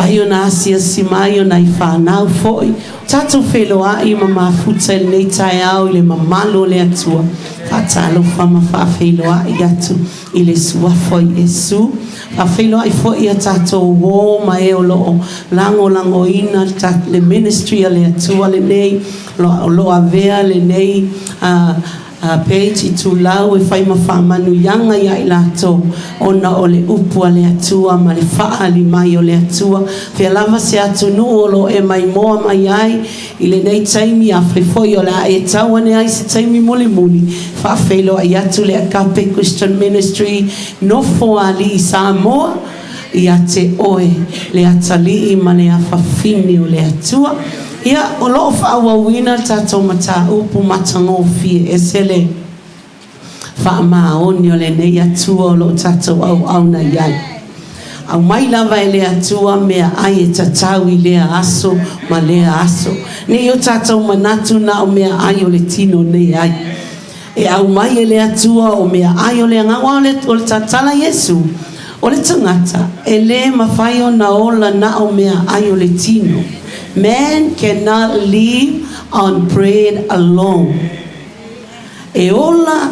Fai ona asiasi mai o nai fanau foi. Tatou feiloai ma mafuta i lenei taeao i le mamalu o le Atua. Faatalofa ma faafeiloai atu i le Suafa o Iesu. Faafeiloai foi ia tatou uō ma e o lo o lagolagoina le ministry a le Atua lenei, o lo o avea lenei page itulau e fai ma faamanuiaga ia i latou ona o le upu a le Atua ma le faaali mai o le Atua. Fea lava se atunuu o lo o e maimoa mai ai i lenei taimi, afai foi o le a e tau ane ai se taimi mulimuli, faafeiloai atu le Agape Christian Ministry, Nofoalii Samoa, ia te oe le atalii ma le afafine o le Atua. Ia, o lo o faaauauina le tatou mataupu matagofie ese le faamaoni o lenei Atua o lo o tatou auauna i ai. Aumai lava e le Atua meaai e tatau i lea aso ma lea aso. Ne i o tatou manatu na o meaai o le tino nei ai. E aumai e le Atua o meaai o le agaga. Aua o le tatala Iesu, o le tagata e lē mafai ona ola na o meaai o le tino. Man cannot live on bread alone. E ola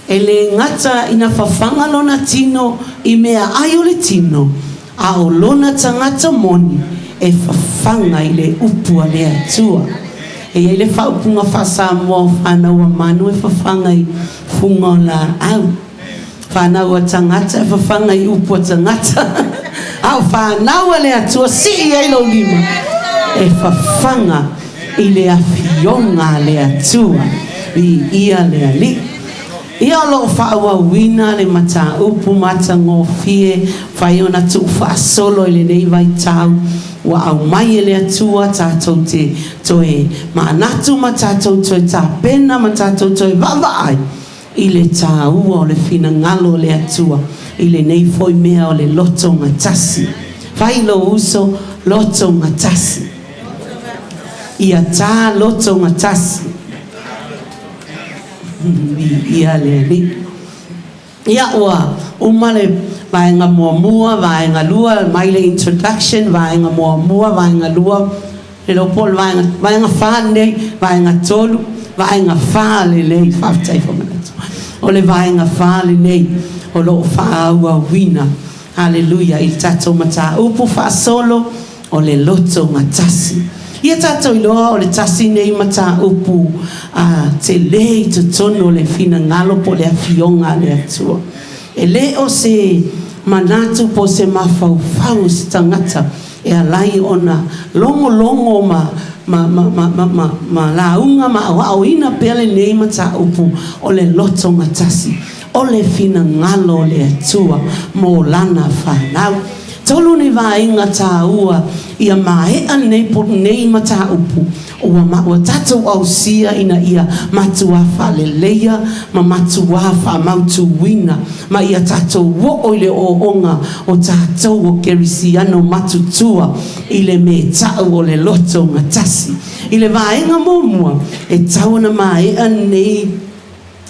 e lē gata ina fafaga lona tino i meaai o le tino, a o lona tagata moni e fafaga i le upu a le Atua. E i ai le faaupuga faa-Samoa o fanau a manu e fafaga i fuga o laau. Fanau a tagata e fafaga i upu a tagata, a o fanau a le Atua, sii i ai lou lima e fafaga i le Afioga a le Atua. Viia le Alii. Ia o lo o faaauauina le mataupu matagofie fai ona tuufaasolo i lenei vaitau ua aumai e le Atua tatou te toe manatu ma tatou toe tapena ma tatou toe vaavaai i le taua o le finagalo o le Atua i lenei foi mea o le loto gatasi. Fai lou uso loto gatasi. Ia ta loto gatasi. Viia le Alii. Ia ua uma le vaega muamua, vaega lua, mai le introduction, vaega muamua, vaega lua, le iloa po o le vaega, vaega fa lenei, vaega tolu, vaega fa lelei, faafetai faamanatu. O le vaega fa lenei o lo o faaauauina, haleluia, i le tatou mataupu faasolo o le loto gatasi. Ia tatou iloa o le tasi nei mataupu a tele i totonu o le finagalo po o le Afioga a le Atua. E le o se manatu po o se mafaufau o se tagata e ala ai ona logologo ma ma ma ma ma ma ma lauga ma aoaoina pea lenei mataupu o le loto gatasi, o le finagalo o le Atua mo Lana fanau. Tolu ni vaega tāua ia maea lenei nei mataupu ua ma ua tatou ausia ina ia matuā faaleleia ma matuā faamautuina ma ia tatou oo i le ooooga o tatou o Kerisiano matutua i le me ta'u o le loto gatasi. I le vaega muamua, e tau ona maea lenei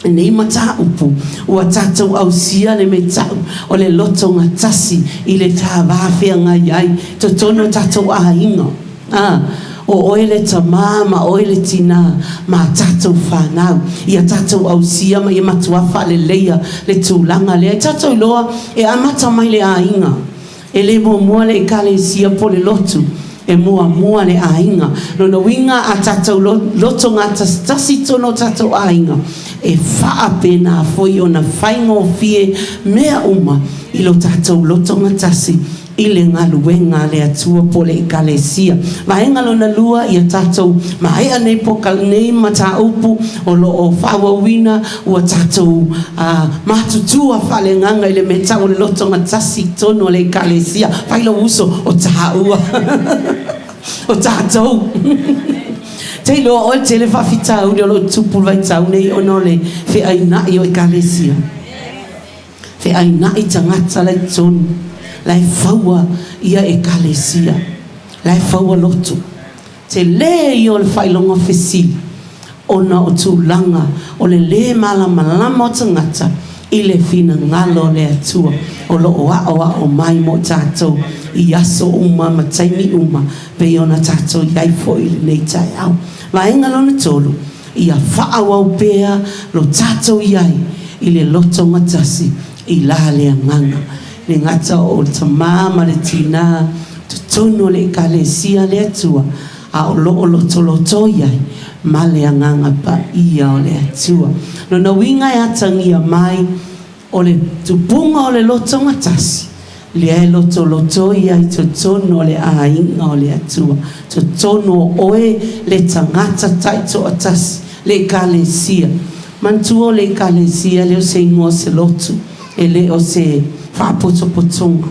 Lenei mataupu, ua tatou ausia le me ta'u o le loto gatasi i le ta va feagai ai totonu o tatou aiga. A, o oe le tamā ma oe le tinā ma tatou fanau. Ia tatou ausia ma ia matuā faaleleia le tulaga lea. E tatou iloa e amata mai le aiga. E le muamua le Ekalesia po le lotu, e muamua le aiga. Lona uiga a tatou loto gatasitasi tonu o tatou aiga, e faapena foi ona faigofie mea uma i lo tatou loto gatasi i le galuega a le Atua po le Ekalesia. Vaega lona lua, ia tatou maea nei pokale nei mataupu o lo o faaauauina Ua tatou matutua faaleagaga i le mea tau o le loto gatasi i totonu o le Ekalesia. Fai lou uso, o tāua. O tatou. Te iloa oe tele faafitauli o lo o tupu i le vaitau nei ona o le feaina'i o Ekalesia. Feaina'i tagata la i totonu, la e faua ia Ekalesia, la e faua lotu. Tele ia o le faailoga fesili ona o tulaga o le lē malamalama o tagata i le finagalo o le Atua o lo o aoao mai mo tatou i aso uma ma taimi uma pei ona tatou i ai foi i lenei taeao. Vaega lona tolu, ia faaauau pea lo tatou i ai i le loto gatasi i la le Agaga. E le gata o le Tama ma le Tina, totonu o le Ekalesia a le Atua, a o lo o lotolotoi ai ma le Agaga Paia o le Atua. Lona uiga e atagia mai o le tupuga o le loto gatasi, lea e lotolotoi ai totonu o le aiga o le Atua, totonu o oe le tagata taitoatasi, le Ekalesia. Manatua o le Ekalesia e le o se igoa o se lotu, e le o se faapotopotoga.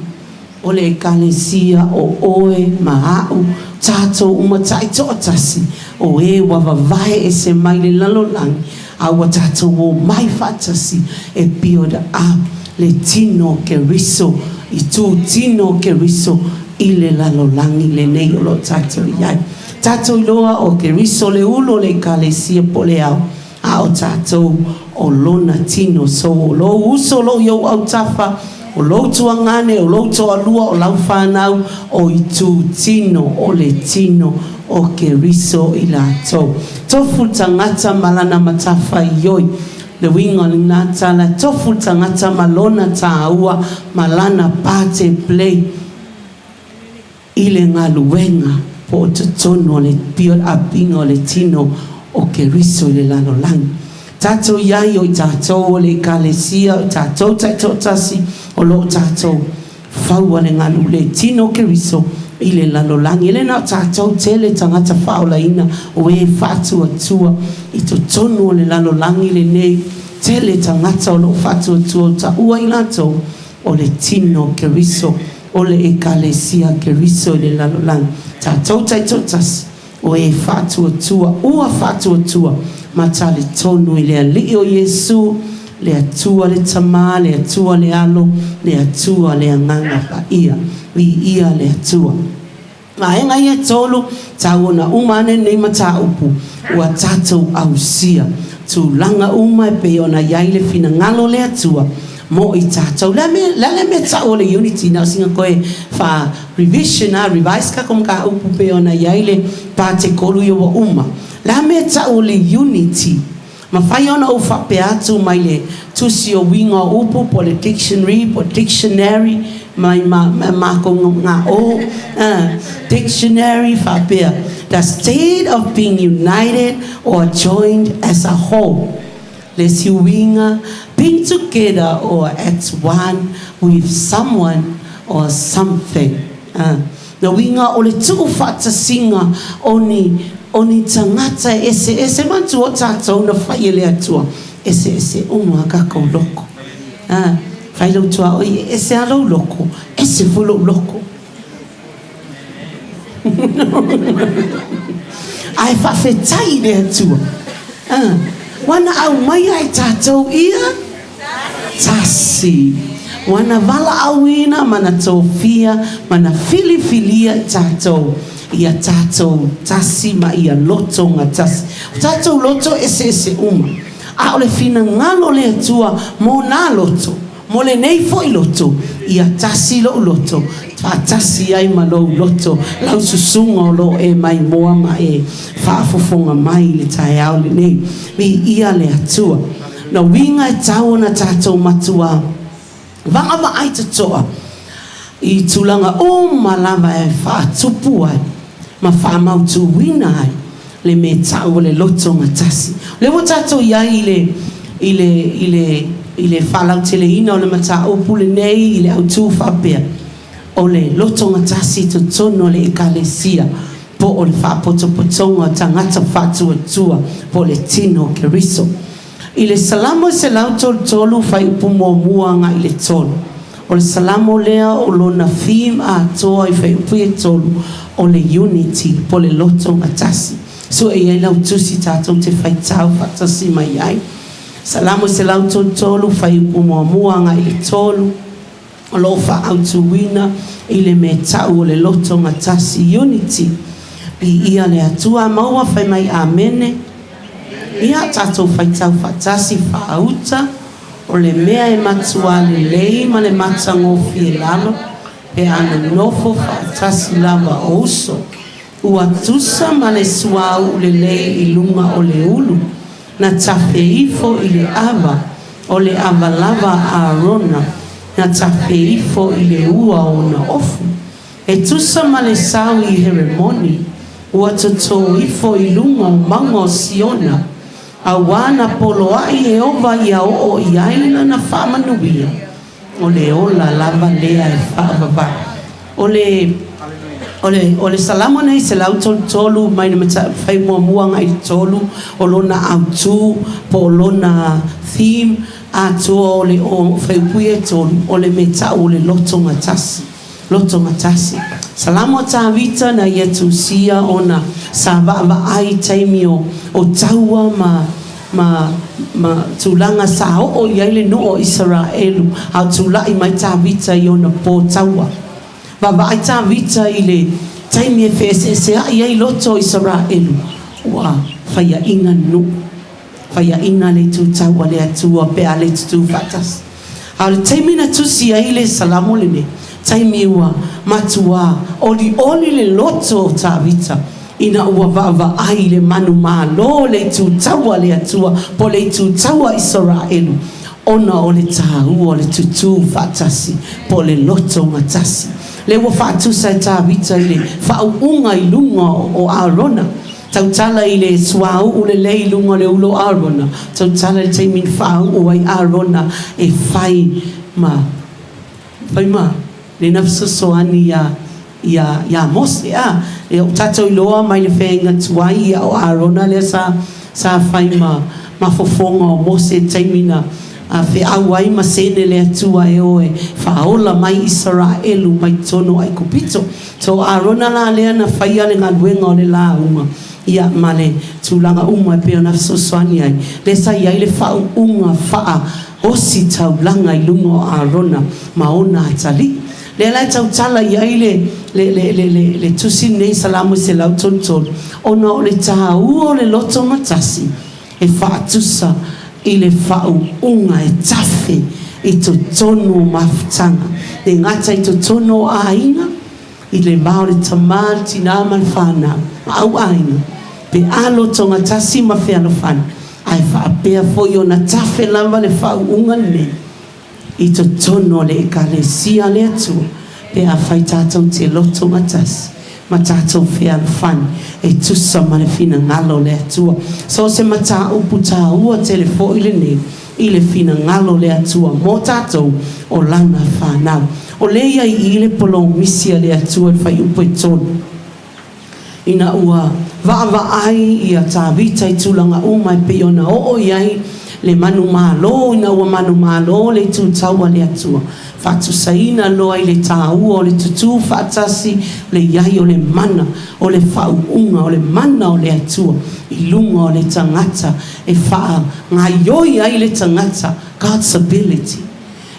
O le Ekalesia o oe ma a'u, tatou uma taitoatasi, o e ua vavae ese mai le lalolagi, a ua tatou omai faatasi e build up le tino o Keriso, i tu tino o Keriso i le lalolagi lenei o lo o tatou i ai. Tatou iloa o Keriso le ulu o le Ekalesia po o le ao, a o tatou o lona tino. So o lou uso o lou i ou autafa, o lou tuagane, o lou toalua, o lau fanau, o itu tino o le tino o Keriso i latou. Tofu le tagata ma lana matafaioi. Le uiga o lena tala, tofu le tagata ma lona taua ma lana parte play. I le galuega po o totonu o le build-up-iga o le tino o Keriso i le lalolagi. Tatou i ai o i tatou o le Ekalesia, o i tatou taitoatasi o lo o tatou faua le galu le tino o Keriso i le lalolagi. E le na o tatou tele tagata faaolaina o e faatuatua i totonu o le lalolagi lenei, tele tagata o lo o faatuatua o taua i latou o le tino o Keriso, o le Ekalesia Keriso i le lalolagi. Tatou taitoatasi, o e faatuatua, ua faatuatua ma talitonu i le Alii o Iesu, le Atua le Tama, le Atua le Alo, le Atua le Agaga Paia. Viia le Atua. Vaega ia e tolu, tau ona uma ane nei mataupu ua tatou ausia. Tulaga uma e pei ona i ai le finagalo o le Atua mo i tatou. Le a mea, le a le mea tau o le unity, na o sina koe fa revision a, revise kako mataupu pei ona i ai le patekolu ia ua uma. Le a mea tau o le unity? Mafai ona ou faapea atu mai le tusi o uiga o upu po o le dictionary po o dictionary mai ma makou nga o dictionary faapea, the state of being united or joined as a whole. Le isi uiga, being together or at one with someone or something. Na uiga o le tuufaatasiga o ni, o ni tagata e eseese manatua o tatou na fai e le Atua, eseese uma kakou loko. A, fai lou tuaoi e ese a lou loko, ese foi lou loko. Ae faafetai i le Atua. A, ua na aumaia e tatou ia tasi. Ua na valaauina ma na tofia ma na filifilia i tatou ia tatou tasi ma ia loto gatasi. O tatou loto eseese uma, a o le finagalo o le Atua mo na loto, mo lenei foi loto, ia tasi lou loto, faatasi ai ma lou loto, lau susuga o lo o e maimoa ma e faafofoga mai i le taeao lenei. Viia le Atua. Na uiga e tau ona tatou matua vaavaai totoa i tulaga uma lava e faatupu ai ma faamautuina ai le mea tau o le loto gatasi. O lea ua tatou i ai i le, i le, i le, i le faalauteleina o le mataupu lenei i le autu faapea, o le loto gatasi i totonu o le Ekalesia po o le faapotopotoga o tagata faatuatua po o le tino o Keriso. I le Salamo e 133 fuaiupu muamua agai i le tolu. O le Salamo lea o lona theme atoa i fuaiupu e tolu o le unity po o le loto gatasi. Sue i ai lau tusi tatou te faitau faatasi mai ai. Salamo e 133 fuaiupu muamua agai i le tolu. O lo o faaautuina i le mea tau o le loto gatasi, unity. Viia le Atua, maua fai mai Amene. Ia tatou faitau faatasi, faauta. O le mea e matuā lelei ma le matagofie lava pe a nonofo faatasi lava o uso. Ua tusa ma le suauu lelei i luga o le ulu, na tafe ifo i le ava, o le ava lava a Arona, na tafe ifo i le ua o ona ofu. E tusa ma le sau i Heremoni, ua totō ifo i luga o mauga o Siona, auā na poloaʻi Ieova ia oo i ai lana faamanuia, o le ola lava lea e faavavau. O le O le, o le Salamo nei 133 mai le fai muamua agai i le tolu, o lona autū po o lona theme atoa o le o fuaiupu ia e tolu, o le mea tau o le lotogatasi. Lotogatasi. Salamo a Tavita na ia tusia ona sa vaavaai i taimi o, o taua ma, ma, ma tulaga sa oo i ai le nuu o Isaraelu a o tula'i mai Tavita i ona pō taua. Vaavaai Tavita i le taimi e feeseesea'i ai loto o Isaraelu, ua faiaʻina nuu. Faiaʻina le itu tau a le Atua pe a le tutū faatasi. A o le taimi na tusi ai le Salamo lenei, taimi ua matuā olioli le loto o Tavita ina ua vaavaai i le manumalo o le itu tau a le Atua po o le itu tau a Isaraelu, ona o le tāua o le tutū faatasi po o le loto gatasi. Lea ua faatusa e Tavita i le faauuga i luga o Arona. Tautala i le suauu lelei i luga o le ulo o Arona, tautala i le taimi na faauu ai Arona e fai ma fai ma lena fesoasoani iā iā iā Mose. A, e o tatou iloa mai le feaiga tuai ia o Arona lea sa sa fai ma ma fofoga o Mose i le taimi na a feau ai ma sene le Atua e o e faaola mai Isaraelu mai totonu o Aikupito. So Arona la lea na faia le galuega o le lauga, ia, ma le tulaga uma e pei ona fesoasoani ai, lea sa i ai le faauuga faa osi taulaga i luga o Arona ma ona atalii. Lea la e tautala i ai le, le, le, le, le, le tusi lenei Salamo 133, ona o le tāua o le loto gatasi e faatusa i le faauuga e tafe i totonu o mafutaga, e gata i totonu o aiga, i le va o le tama, le tinā ma le whānau, ma au aiga, pe a lotogatasi ma fealofani, ae faapea foi ona tafe lava le faauuga lenei i totonu o le Ekalesia a le Atua pe afai tatou te lotogatasi ma tatou fealofani e tusa ma le finagalo o le Atua. So o se mataupu taua tele foi lenei i le finagalo o le Atua mo tatou o Lana fanau. O lea ia i i le polomisi a le Atua i le fuaiupu e 3. Ina ua vaavaai ia Tavita i tulaga uma e pei ona oo i ai le manumalo, ina ua manumalo le itu tau a le Atua, faatusaina loa i le tāua o le tutū faatasi le i ai o le mana o le faauuga o le mana o le Atua i luga o le tagata e faagaioi ai le tagata, God's ability.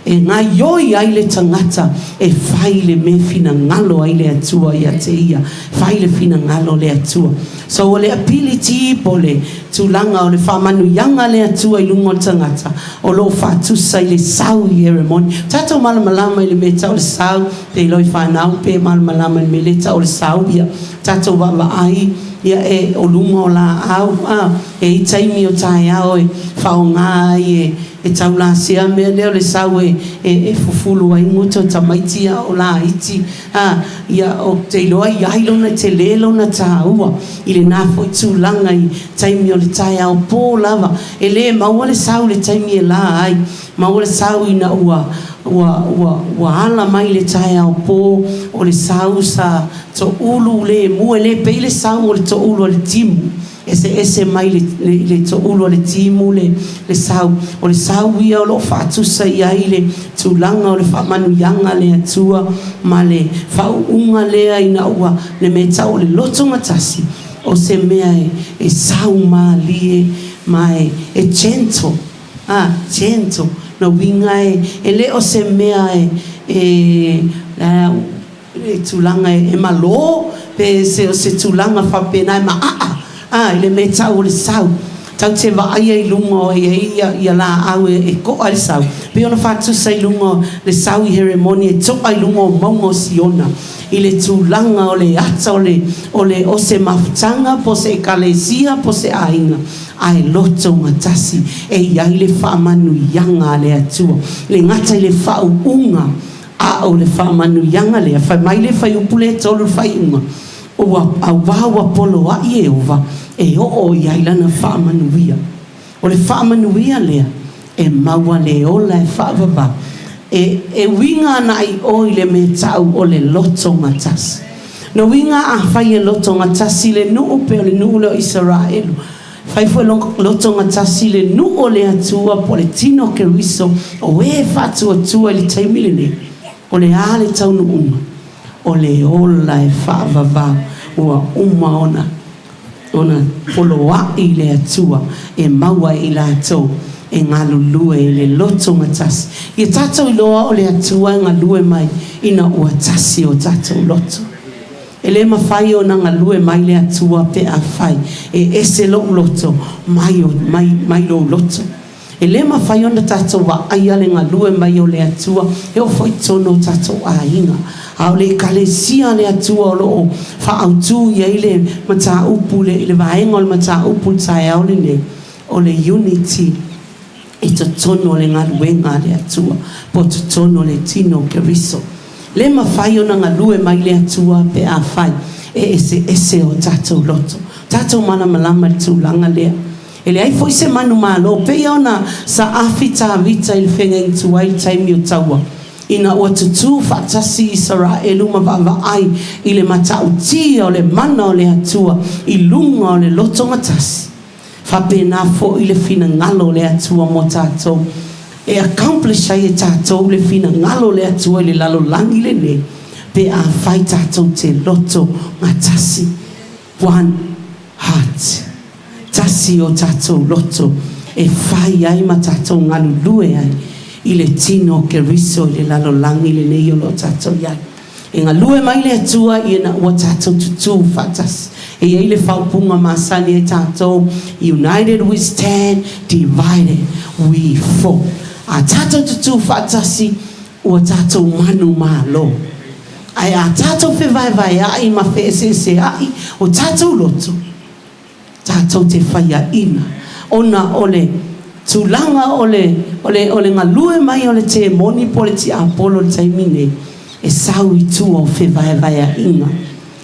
E gaioi ai le tagata e fai le mea finagalo ai le Atua ia te ia, fai le finagalo o le Atua. So o le ability po o le tulaga o le faamanuiaga a le Atua i luga o le tagata o lo o faatusa i le sau i Heremoni. Tatou malamalama i le mea tau o le sau, pe iloa i fanau pe malamalama i le mea lea tau o le sau, ia tatou vaavaai ia e o luga o laau a e i taimi o taeao e faaaoga ai e E tau lasea mea lea o le sau e e fufulu ai guta o tamaiti a o laiti a ia ou te iloa i ai lona tele lona taua i lena foi tulaga i taimi o le taeao po lava e le maua le sau i le taimi e la ai maua le sau ina ua ua ua ua ala mai le taeao po o le sau sa toulu lemu e le pei le sau o le toulu a le timu Eseese mai le, le, le toulu a le timu le, le sau. O le sau ia o lo o faatusa i ai le tulaga o le faamanuiaga a le Atua ma le faauuga lea ina ua le mea tau o le loto gatasi, o se mea e, e sau malie ma e, e gentle, a, gentle, na uiga e, e le o se mea e, e, a, le tulaga e malo pe se o se tulaga faapena e maaa a i le mea tau o le sau. Tatou te vaaia i luga o e i ai ia, ia laau e, e koa ai le sau, pei ona faatusa i luga o le sau i Heremoni e to'a i luga o mauga o Siona, i le tulaga o le ata o le, o le, o se mafutaga po o se ekalesia po o se aiga, ae loto gatasi e i ai le faamanuiaga a le Atua. Le gata i le faauuga, a o le faamanuiaga lea, fai mai le fuaiupu lea e tolu le faaiuga, Ua auā ua poloaʻi Ieova e oo i ai lana faamanuia. O le faamanuia lea e maua le ola e faavavau, e, e uiga ana i o i le mea tau o le loto gatasi. No uiga afai e loto gatasi le nuu pe o le nuu lea o Isaraelu, fai foi loto gatasi le nuu o le Atua po o le tino o Keriso o e faatuatua i le taimi lenei, o le a le taunuuga? O le ola e faavavau ua uma ona ona poloaʻi le Atua e maua e i latou e galulue i le loto gatasi. Ia tatou iloa o le Atua e galue mai ina ua tasi o tatou loto. E le mafai ona galue mai le Atua pe afai e ese lou loto mai mai mai lou loto. E le mafai ona tatou vaaia le galue mai o le Atua e oo foi i totonu o tatou aiga. A o le Ekalesia a le Atua o lo o faaautu i ai le mataupu i le vaega o le mataupu i le taeao lenei, o le unity i totonu o le galuega a le Atua po o totonu o le tino o Keriso. Le mafai ona galue mai le Atua pe afai e eseese o tatou loto. Tatou malamalama i le tulaga lea. E leai foi se manumalo, pei ona saafi Tavita i le feagaiga tuai i le taimi o taua, ina ua tutū faatasi Isaraelu ma vaavaai i le matautia o le mana o le Atua i luga o le lotogatasi. Faapena foi le finagalo o le Atua mo tatou, e accomplish ai e tatou le finagalo o le Atua i le lalolagi lenei, pe afai tatou te lotogatasi. One heart. Tasi o tatou loto e fai ai ma tatou galulue ai i le tino o Keriso i le lalolagi lenei o lo o tatou i ai. E galue mai le Atua ina ua tatou tutū faatasi. E i ai le faaupuga masani ai tatou, United we stand, divided we fall. A tatou tutū faatasi, ua tatou manumalo. Ae a tatou fevaevaeaʻi ma feeseeseaʻi o tatou loto, tatou te faiaʻina, ona o le tulaga o le, o le, o le galue mai o le temoni po o le tiapolo i le taimi nei, e sau i tua o fevaevaeaʻiga.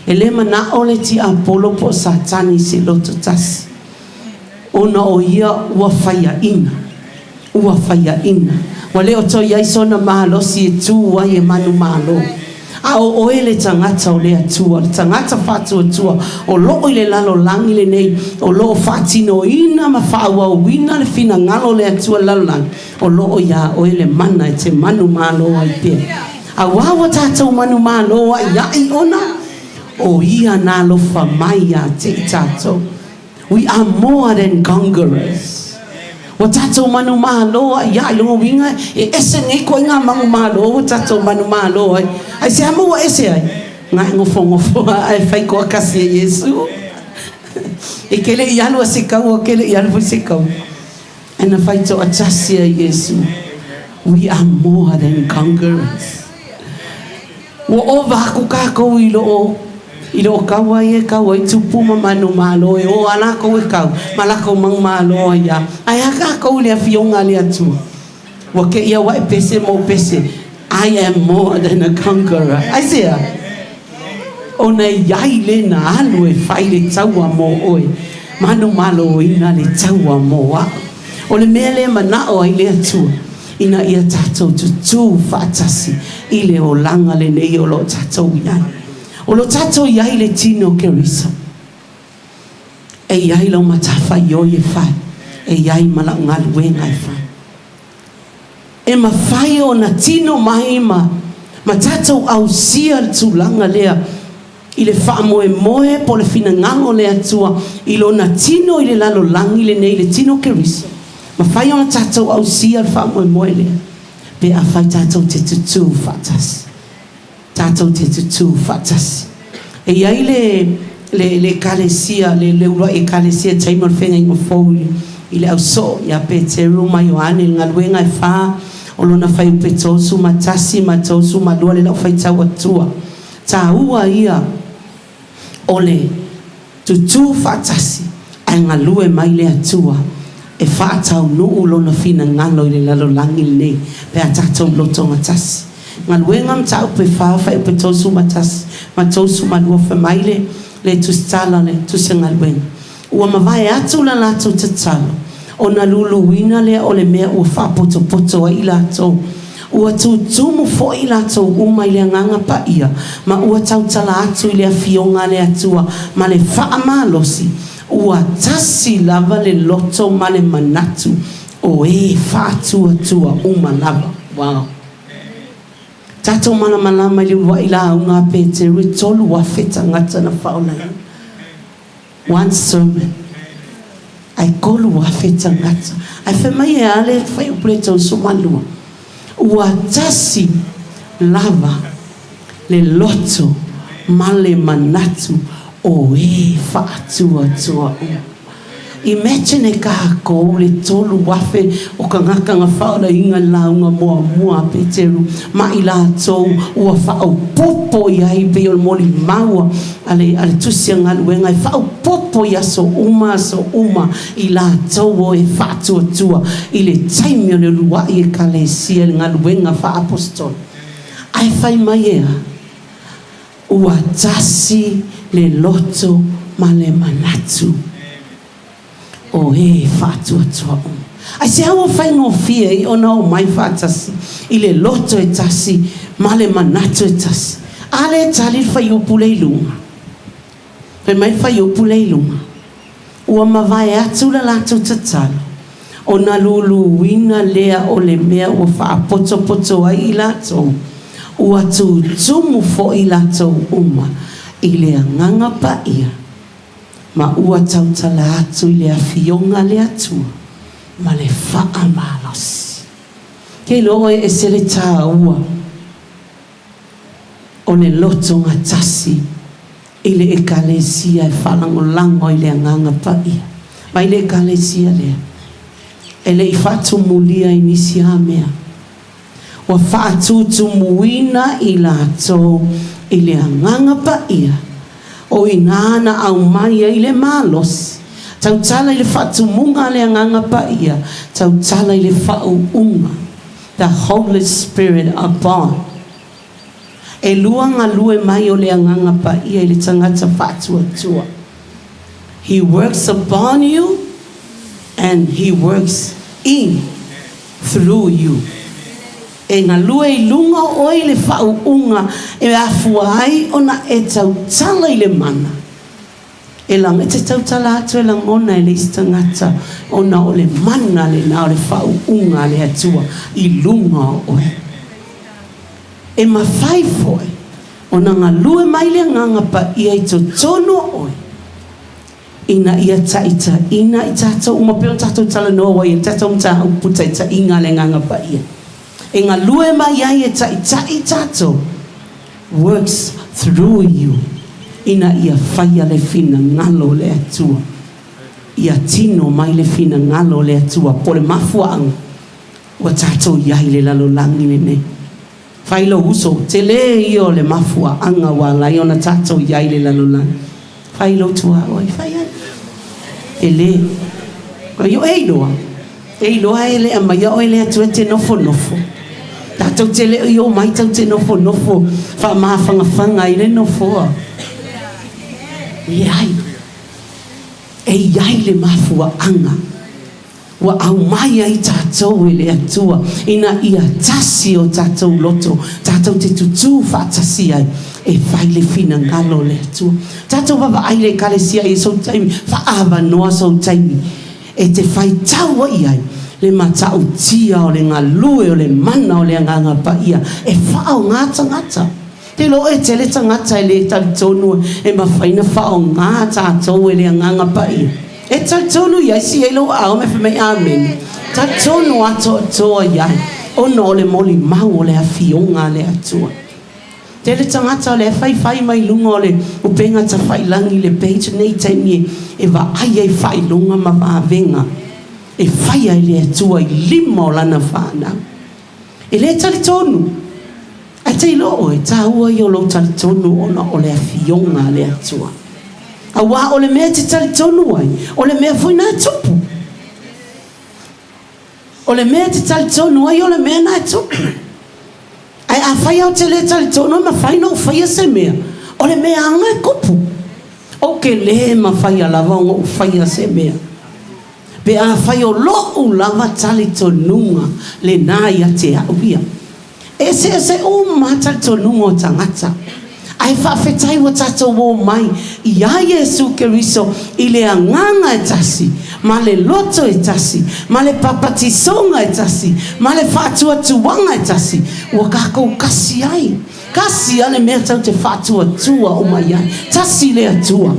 E le manaʻo le tiapolo po o Satani i se loto tasi, ona o ia ua faiaʻina. Ua faiaʻina. Ua le o toe i ai sona malosi e tū ai e manumalo. A o oe le tagata o le Atua, le tagata faatuatua o loo i le lalolagi lenei, o loo faatinoina ma faaauauina le finagalo o le Atua i le lalolagi, o loo iā oe le mana e te manumalo ai pea. Auā ua tatou manumalo aiaʻi ona o Ia na alofa mai iā te i tatou. We are more than conquerors. Ua tatou manumalo ai ia i lona uiga e ese nei koiga manumalo ua tatou manumalo ai. Aisea mo ua ese ai? Nga e nofonofo ae fai toatasi e Iesu. E ke le i alu a se kaua, ke le i alu foi se kaua. Ae na fai toatasi ai Iesu. We are more than conquerors. Ua ova aku kākou i loo i loo kaua ia e kau ai tupu ma manumalo e o a lākou e kau ma lākou manumalo ai a. Ae a kākou i le afioga a le Atua? Ua kēia ua e pese mo pese I am more than a conqueror. Aisea? Ona e iai le na alu e fai le taua mo oe, manumaloina le taua mo a'u. O le mea lea e manao ai le Atua, ina ia tatou tutū faatasi i le olaga lenei o lo o tatou i ai. O lo o tatou i ai le tino o Keriso. E i ai lau matafaioi e fai, e i ai ma lau galuega e fai. E mafai ona tino mai ma ma tatou ausia le tulaga lea i le faamoemoe po o le finagalo o le Atua i Lona tino i le lalolagi lenei, le tino o Keriso. Mafai ona tatou ausia le faamoemoe lea pe afai tatou te tutū faatasi. Tatou te tutū faatasi. E i ai le. le le Ekalesia, le le uluai Ekalesia i taimi o le Feagaiga Fou i i le ausoo ia Peteru ma Ioane i le galuega e fa o lona fuaiupu e 31 ma 32 le lau faitau atua. Taua ia o le tutū faatasi ae galue mai le Atua e faataunuu Lona finagalo i le lalolagi lenei pe a tatou lotogatasi. Galuega Mataupu e fa, fuaiupu e 31 ma 32 fai mai le le tusitala o le tusigaluega, Ua mavae atu la latou tatalo, ona luluina lea o le mea ua faapotopoto ai i latou. Ua tutumu foi i latou uma i le Agaga Paia, ma ua tautala atu i le Afioga a le Atua ma le faamalosi, ua tasi lava le loto ma le manatu o e faatuatua uma lava. Wow. Tatou malamalama i le uluai lauga a Peteru e 3,000 tagata na faaolaina. One sermon. Ae 3,000 tagata. Ae fai mai e a le fuaiupu le 32? Ua tasi lava le loto ma le manatu o e faatuatua uma. Imagine e kākou le 3,000 o kagaka na faaolaina i le lauga muamua a Peteru ma i latou ua faaopoopo i ai pei o le molimau a le a le Tusi a Galuega e faaopoopo i aso uma aso uma i latou o e faatuatua i le taimi o le uluai Ekalesia i le galuega faa-Aposetolo. Ae fai mai e a? Ua tasi le loto ma le manatu o e faatuatua uma. Aisea ua faigofie ai ona omai faatasi i le loto e tasi ma le manatu e tasi? A lea e tali le fuaiupu lea i luga. Fai mai le fuaiupu lea i luga, Ua mavae atu le latou tatalo, ona luluina lea o le mea ua faapotopoto ai i latou, ua tutumu foi latou uma i le Agaga Paia, ma ua tautala atu i le Afioga a le Atua ma le faamalosi. Ke iloa oe e ese le taua o le lotogatasi i le Ekalesia e faalagolago i le Agaga Paia. Mai le Ekalesia lea, e le i faatumulia i nisi a mea. Ua faatutumuina i latou i le Agaga Paia, o i ina na aumai ai le malosi. Tautala i le faatumuga a le Agaga Paia, tautala i le faauuga, the Holy Spirit upon. E lua galue mai o le Agaga Paia i le tagata faatuatua. He works upon you and He works in through you. E galue i luga o oe i le faauuga e afua ai ona e tautala i le mana. E e te tautala atu e lagona e le isi tagata ona o le mana lena o le faauuga a le Atua i luga o oe. E mafai foi ona galue mai le Agaga Paia i totonu o oe ina ia taitaiina i tatou uma, pei ona tatou talanoa ai i le tatou mataupu taitaiga a le Agaga Paia. E galue mai ai e taitai tatou, works through you, ina ia faia le finagalo o le Atua. Ia tino mai le finagalo o le Atua, po o le mafuaaga ua tatou i ai i le lalolagi lenei. Fai lou uso, tele ia o le mafuaaga ua ala ai ona tatou i ai i le lalolagi. Fai lou tuaoi, fai ai. Tele. Io e iloa, e iloa e le aumaia oe le Atua e te nofonofo. Tatou te le i omai tatou te nofonofo faamafangafaga ai le nofoa. Leai. E i ai le mafuaaga. Ua aumai ai tatou e le Atua ina ia tasi o tatou loto, tatou te tutū faatasi ai e fai le finagalo o le Atua. Tatou vaavaai i le Ekalesia i sou taimi, faaavanoa sou taimi e te faitau ai i ai le matautia o le galue o le mana o le Agaga Paia e faaaoga tagata. Te iloa e tele tagata e le talitonu e mafai na faaaoga tatou e le Agaga Paia. E talitonu i ai si ai lou aao me fai mai Amene. Talitonu atoatoa i ai ona o le molimau o le Afioga a le Atua. Tele tagata o lea e faifai mai luga o le upega tafailagi i le page nei taimi e vaai ai faailoga ma vavega e faia e le Atua i lima o lana fanau. E le talitonu, ae te iloa oe, taua ia o lou talitonu ona o le Afioga a le Atua. Aua o le mea e te talitonu ai, o le mea foi na e tupu. O le mea e te talitonu ai, o le mea na e tupu. Ae afai lava ou te le talitonu e mafai ona ou faia se mea, o le mea aga e kupu. Ou te le mafaia lava ona ou faia se mea. Pe afai o lo'u lava talitonuga lena ia te a'u ia. E eseese uma lava talitonuga o tagata. Ae faafetai ua tatou omai iā Iesu Keriso i le agaga e tasi, ma le loto e tasi, ma le papatisoga e tasi, ma le faatuatuaga e tasi, ua tatou kasi ai. Kasi a le mea tou te faatuatua uma i ai. Tasi le Atua.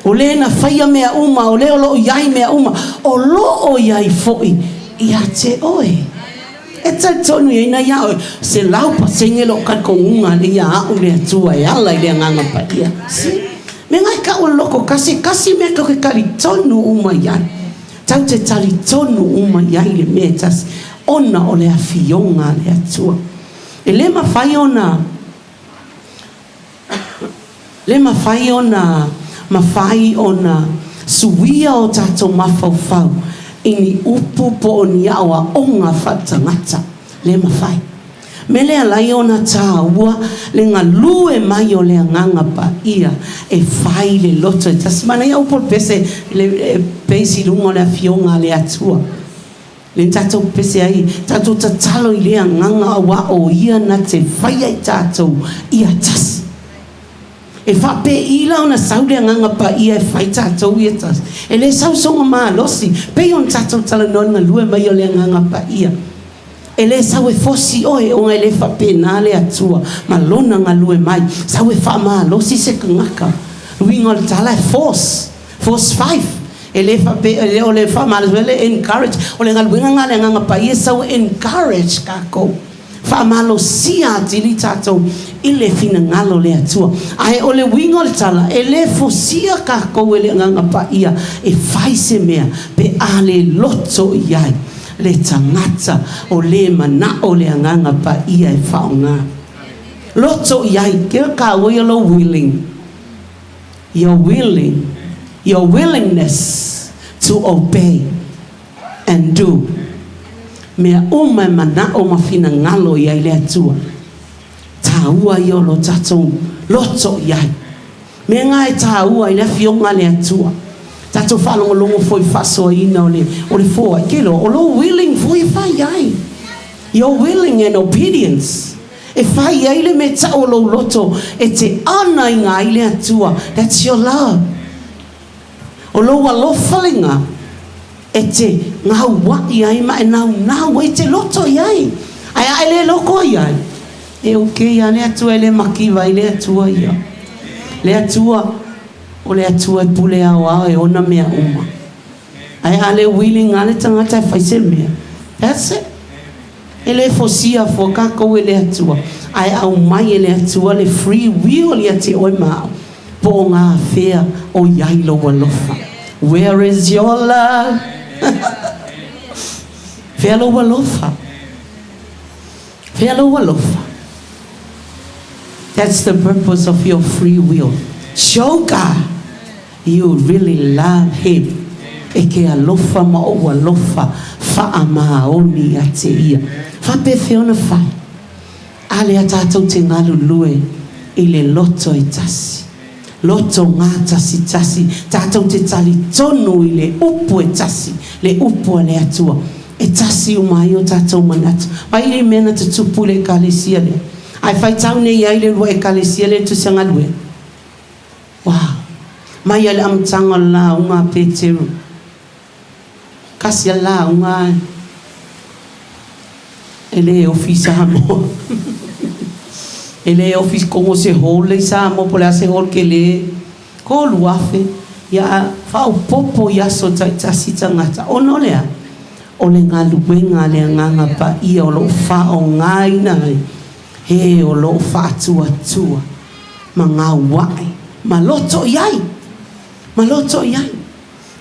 O le na faia mea uma, o le o lo o i ai mea uma, o lo o i ai foi ia te oe. E talitonu i ai na ia oe, 100% lou talitonuga le ia a'u le Atua e ala i le Agaga Paia. See? Mea na e kau o le loko kasi, kasi mea tou te talitonu uma i ai. Tou te talitonu uma i ai i le mea e tasi, ona o le Afioga a le Atua. E le mafai ona le mafai ona mafai ona suia o tatou mafaufau i ni upu po o ni aoaoga faaletagata. Le mafai. Mea lea alai ona taua le galue mai o le Agaga Paia e fai le loto e tasi. Manaia upu o le pese le pesi i luga o le Afioga a le Atua. Lea tatou pepese ai, tatou tatalo i lea agaga auā o ia na te faia i tatou ia tasi. E faapei la ona sau le Agaga Paia e fai tatou ia tasi? E le sau soga malosi, pei ona tatou talanoa i le galue mai o le Agaga Paia. E le sau e fosi oe ona e le faapena le Atua ma Lona galue mai. Sau e faamalosi se tagata. Uiga o le tala e force. Force 5, E le faapea, e le o le faamalosi foi le encourage. O le galuega lena a le Agaga Paia e sau e encourage tatou. Faamalosia atili tatou i le finagalo o le Atua. Ae o le uiga o le tala, e le fosia tatou e le Agaga Paia e fai se mea pe a le loto i ai le tagata o le manao le Agaga Paia e faaaoga. Loto i ai, ke kāua ia lou willing. Your willing, your willingness to obey and do mea uma e manao ma finagalo i ai le Atua. Taua ia o lo tatou loto i ai. Mea nga e taua i le Afioga a le Atua. Tatou faalogologo foi i faasoaina o le o le foai. Ke iloa, o lou willing foi e fai ai. Your willing and obedience. E whai ai le mea tau o lou loto e te ana i nga ai le Atua. That's your love. O lou alofa lena e te gauaʻi ai ma e naunau ai te loto i ai. Ae a e le loko i ai, e okay a le Atua e le makiva ai le Atua ia. Le Atua, o le Atua e pule aoao e ona mea uma. Ae a le willing a le tagata e fai se mea, that's it. E le fosia fua kakou e le Atua, ae aumai e le Atua le free will ia te oe ma a'u, po o nga fea o i ai lou alofa. Where is your love? Fea lou alofa? Fea lou alofa? That's the purpose of your free will. Show God You really love him e ke alofa ma ou alofa faamaoni ia te ia. Faapefea ona fai? A lea tatou te galulue i le loto e tasi, loto gatasitasi, tatou te talitonu i le upu e tasi, le upu a le Atua, e tasi uma ai o tatou manatu. Mai le mea na tutupu i le Ekalesia lea, ae faitau nei ai le lua Ekalesia lea i le Tusi a Galuega. Wow! Mai a le amataga o le lauga a Peteru. Kasi a le lauga e le ofi i Samoa. E le ofi kogo se hall le i Samoa po o le a se hall kele. 3000 ia faaopoopo i aso taitasi tagata. Ona o le a? O le galuega a le Agaga Paia o lo o faaaogaina ai. e o lo o faatuatua ma gauae ma loto i ai, ma loto i ai.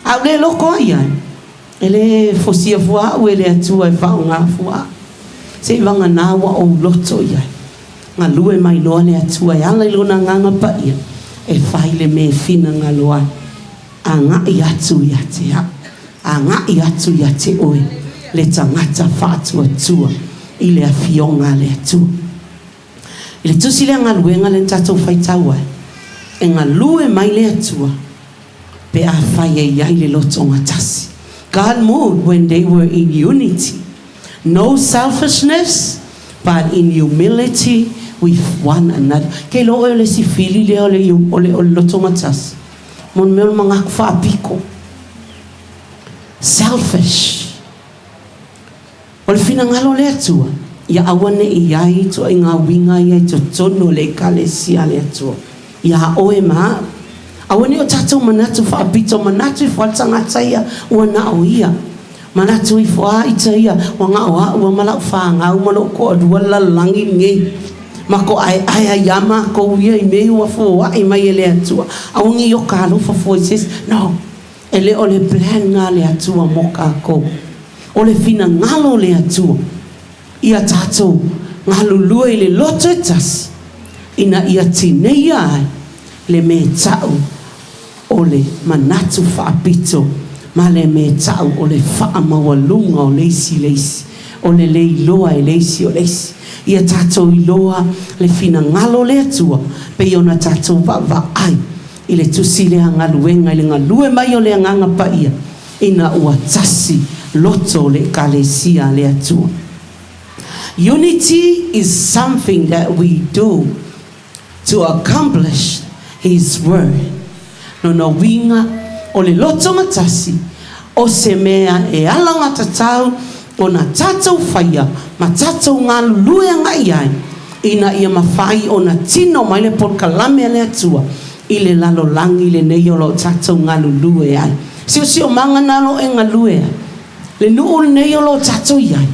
A ou le loko ai ai, e le fosia fua au e le Atua e faaaoga fua au. Seiavagana ua ou loto i ai. Galue mai loa le Atua e ala i Lona Agaga Paia e fai le mea e finagalo ai. Agai atu ia te au, agai atu ia te oe le tagata faatuatua i le Afioga a le Atua. I le tusi lea galuega lea na tatou faitau ai, e galue mai le Atua pe afai e i ai le lotogatasi. God moved when they were in unity. No selfishness but in humility with one another. Ke iloa oe o le isi fili lea o le, o le, o le lotogatasi? Mo le mea o le manatu faapito. Selfish. O le finagalo o le Atua, ia aua ne i ai ituaiga uiga ia i totonu o le Ekalesia a le Atua, iā oe ma aʻu. Aua ne i o tatou manatu faapito, manatu ifo lava le tagata ia ua na o ia. Manatu ifo lava ita ia ua na o aʻu a ma lau fanau ma lou toalua le lalolagi lenei. Ma toʻaeʻae ai lava matou ia i mea ia ua foaʻi mai e le Atua. Aua ne i oka alofa fua i se isi. No. E le o le plan na a le Atua mo tatou. O le finagalo o le Atua ia tatou galulue i le loto e tasi ina ia tineia ai le mea ta'u o le manatu faapito ma le mea ta'u o le faamaualuga o le isi i le isi, o le le iloa e le isi o le isi. Ia tatou iloa le finagalo o le Atua pei ona tatou vaavaai i le tusi lea galuega i le galue mai o le Agaga Paia ina ua tasi loto o le Ekalesia a le Atua. Unity is something that we do to accomplish His word. Lona uiga, o le loto gatasi o se mea e alagatatau ona tatou faia ma tatou galulue agai ai ina ia mafai ona tino mai le polokalame a le Atua i le lalolagi lenei o lo o tatou galulue ai. Siosiomaga na lo e galue ai le nuu lenei o lo o tatou i ai.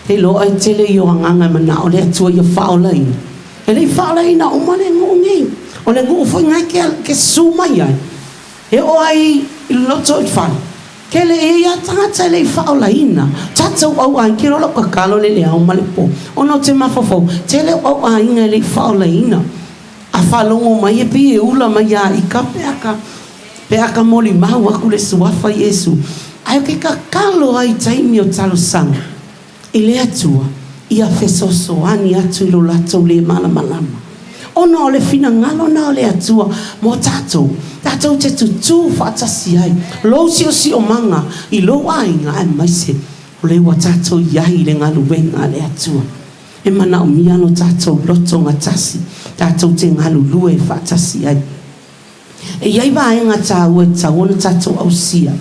E iloa e tele ia o agaga e manao le Atua ia faaolaina. E le i faaolaina uma le nuu nei. O le nuu foi na e ke susu mai ai. E oo ai i le loto i le fale, ke le i ai a tagata e le i faaolaina. Tatou auaiga, ke iloa lau tatalo le le ao ma le po, ona ou te mafaufau, tele o auaiga e le i faaolaina. A faalogo mai e pei e ula mai ia ika pe a ka, pe a ka molimau aku le Suafa Iesu. Ae o ke tatalo ai i taimi o talosaga i le Atua, ia fesoasoani atu i lo latou le malamalama. Ona o le finagalo na o le Atua mo tatou, tatou te tutū faatasi ai lou siosiomaga i lou aiga aemaise o lea ua tatou i ai i le galuega a le Atua. E manaomia lo tatou loto gatasi, tatou te galulue faatasi ai. E i ai vaega taua e tatau ona tatou ausia,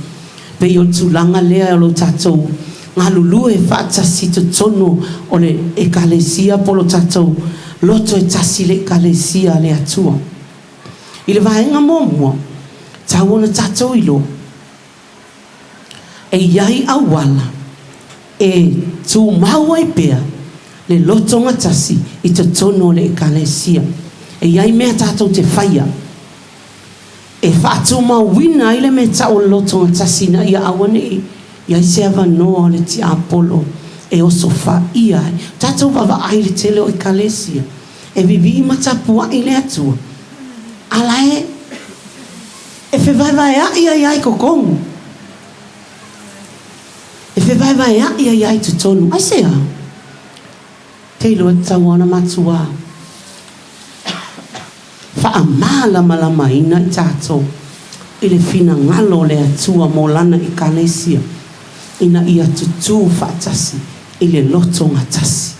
pei o le tulaga lea o lo tatou galulue faatasi i totonu o le Ekalesia po o lo tatou loto e tasi i le Ekalesia a le Atua. I le vaega muamua, tatau ona tatou iloa e i ai auala e tumau ai pea le loto gatasi i totonu o le Ekalesia. E i ai mea tatou te faia e faatumauina ai le mea tau o le loto gatasi ina ia aua ne i i ai se avanoa o le tiapolo e osofaia ai. Tatou vaavaai i le tele o Ekalesia e vivii ma tapuai le Atua, a la e E fevaevaeaʻi ai lava i totonu. E fevaevaeaʻi ai lava i totonu. Aisea? Te iloa e tatau ona matuā faamalamalamaina i tatou i le finagalo o le Atua mo Lana Ekalesia ina ia tutū faatasi i le loto gatasi.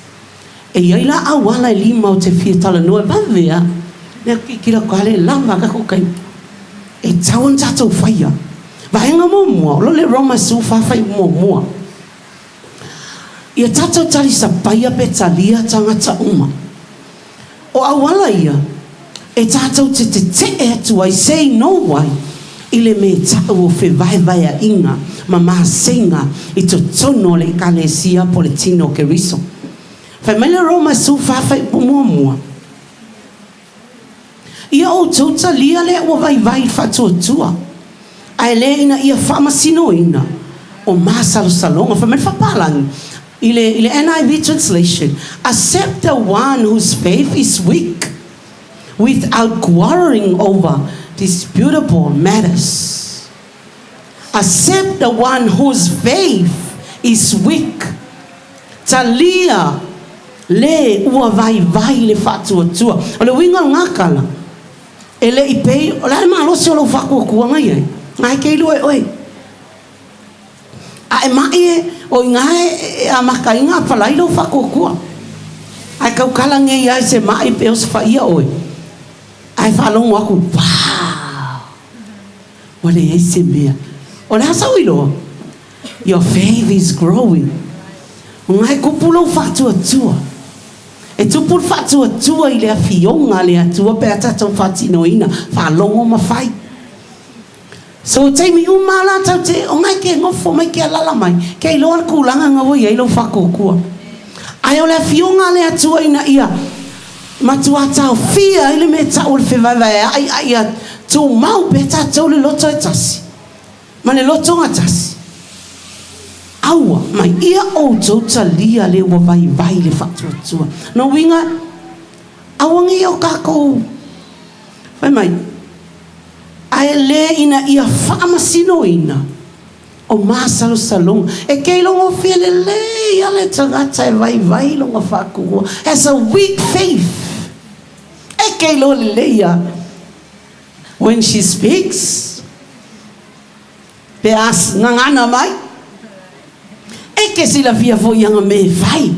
E i ai la auala e lima o te fia talanoa e vave a mea kikila ko ale lava ka ko kai e tau ona tatou faia. Vaega muamua o lo le Roma su fa fai muamua. Ia tatou talisapaia pe talia tagata uma. O auala ia e tatou te teteʻe atu ai say no ai i le me taʻu o fevaevaeaʻiga ma maseiga i totonu o le Ekalesia po o le tino o Keriso. Fai mai le Roma 14 fuaiupu muamua, Ia outou talia lea ua vaivai i le faatuatua, ae le ina ia faamasinoina o masalosaloga. Fai mai le faapalagi i le, i le NIV translation, Accept the one whose faith is weak, without quarreling over disputable matters. Accept the one whose faith is weak. Talia le ua vaivai le faatuatua. O le uiga o lena tala, e le i pei, o le a le malosi o lou faatuatuaga i ai? Na e ke iloa e oe. A e maʻi e, o i ina e amata ai ona apalai lou faatuatua. Ae tautala nei lava i se maʻi pe osofaia oe, ae faalogo atu, Wow! Ua leai se mea. O le a sau iloa? Your faith is growing. Ona e tupu lou faatuatua. E tupu le faatuatua i le Afioga a le Atua pe a tatou faatinoina, faalogo ma fai. So taimi uma la tau te ona e ke nofo mai ke alala mai, ke iloa le tulaga na ua i ai lou faatuatua. Ae o le Afioga a le Atua ina ia matua taofia ai le mea tau o le fevaevaea'i a ia tumau pea tatou le loto e tasi ma le loto gatasi. Aua mai ia outou talia le ua vaivai le faatuatua. Lona uiga, aua nei o tatou fai mai, ae le ina ia faamasinoina o masalosaloga. E keilogofie lelei lava le tagata e vaivai lona faatuatua, has a weak faith. E keiloa lelei lava. When she speaks, pe a gagana mai, e ke silafia foi ana mea e fai.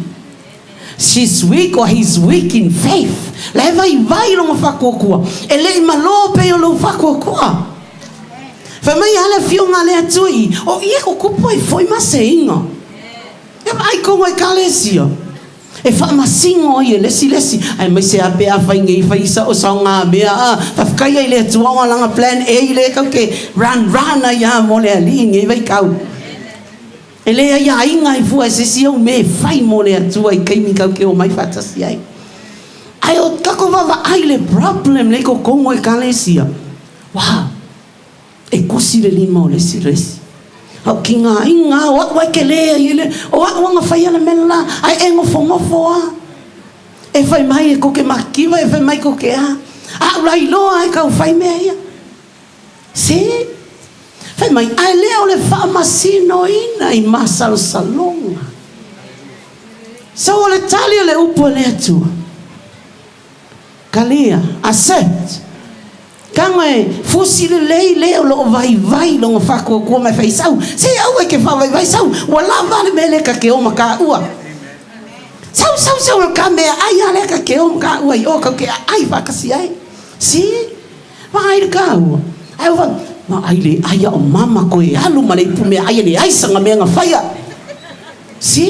She's weak or he's weak in faith. La e vaivai lona faatuatua. E le i malo pei o lou faatuatua. Fai mai a le Afioga a le Atua i, o ia ko kupu ai foi ma seiga. E vaai tonu a Ekalesia. E faamasino ai e le isi le isi, aemaise a pe afai nei fai sa o saogamea a faafetai ai le Atua ona lana plan A lea kau ke run run ai a mo le Alii nei vaitau. E le aiaina ai fua e se isi au mea e fai mo le Atua i taimi kau ke omai faatasi ai. Ae o tatou vaavaai i le problem lea i totonu o Ekalesia, wow! E kusi le lima o le isi i le isi. A o kigāiga a o a'u a e kelē ai e le, o a'u a na faia le mea lelā, ae e nofonofo a. E fai mai e koke makiva, e fai mai koke a. A'u la iloa e kau fai mea ia. See? Fai mai, ae le o le faamasinoina i masalosaloga. So o le tali o le upu a le Atua, Kalia, accept. Taga e fusi lelei le o loo vaivai lona faatuatua mai fai sau, se aua e ke faavaivai sau, ua lava le mea lea ka ke o ma kaua. Sau sau sau o ka mea ai a lea ka ke o ma kaua i o kau ke aai faatasi ai. Si, vaai le kaua. Ai ua vaai le ai a o mama koe alu ma le ipu mea ai e leai sana mea na faia. Si,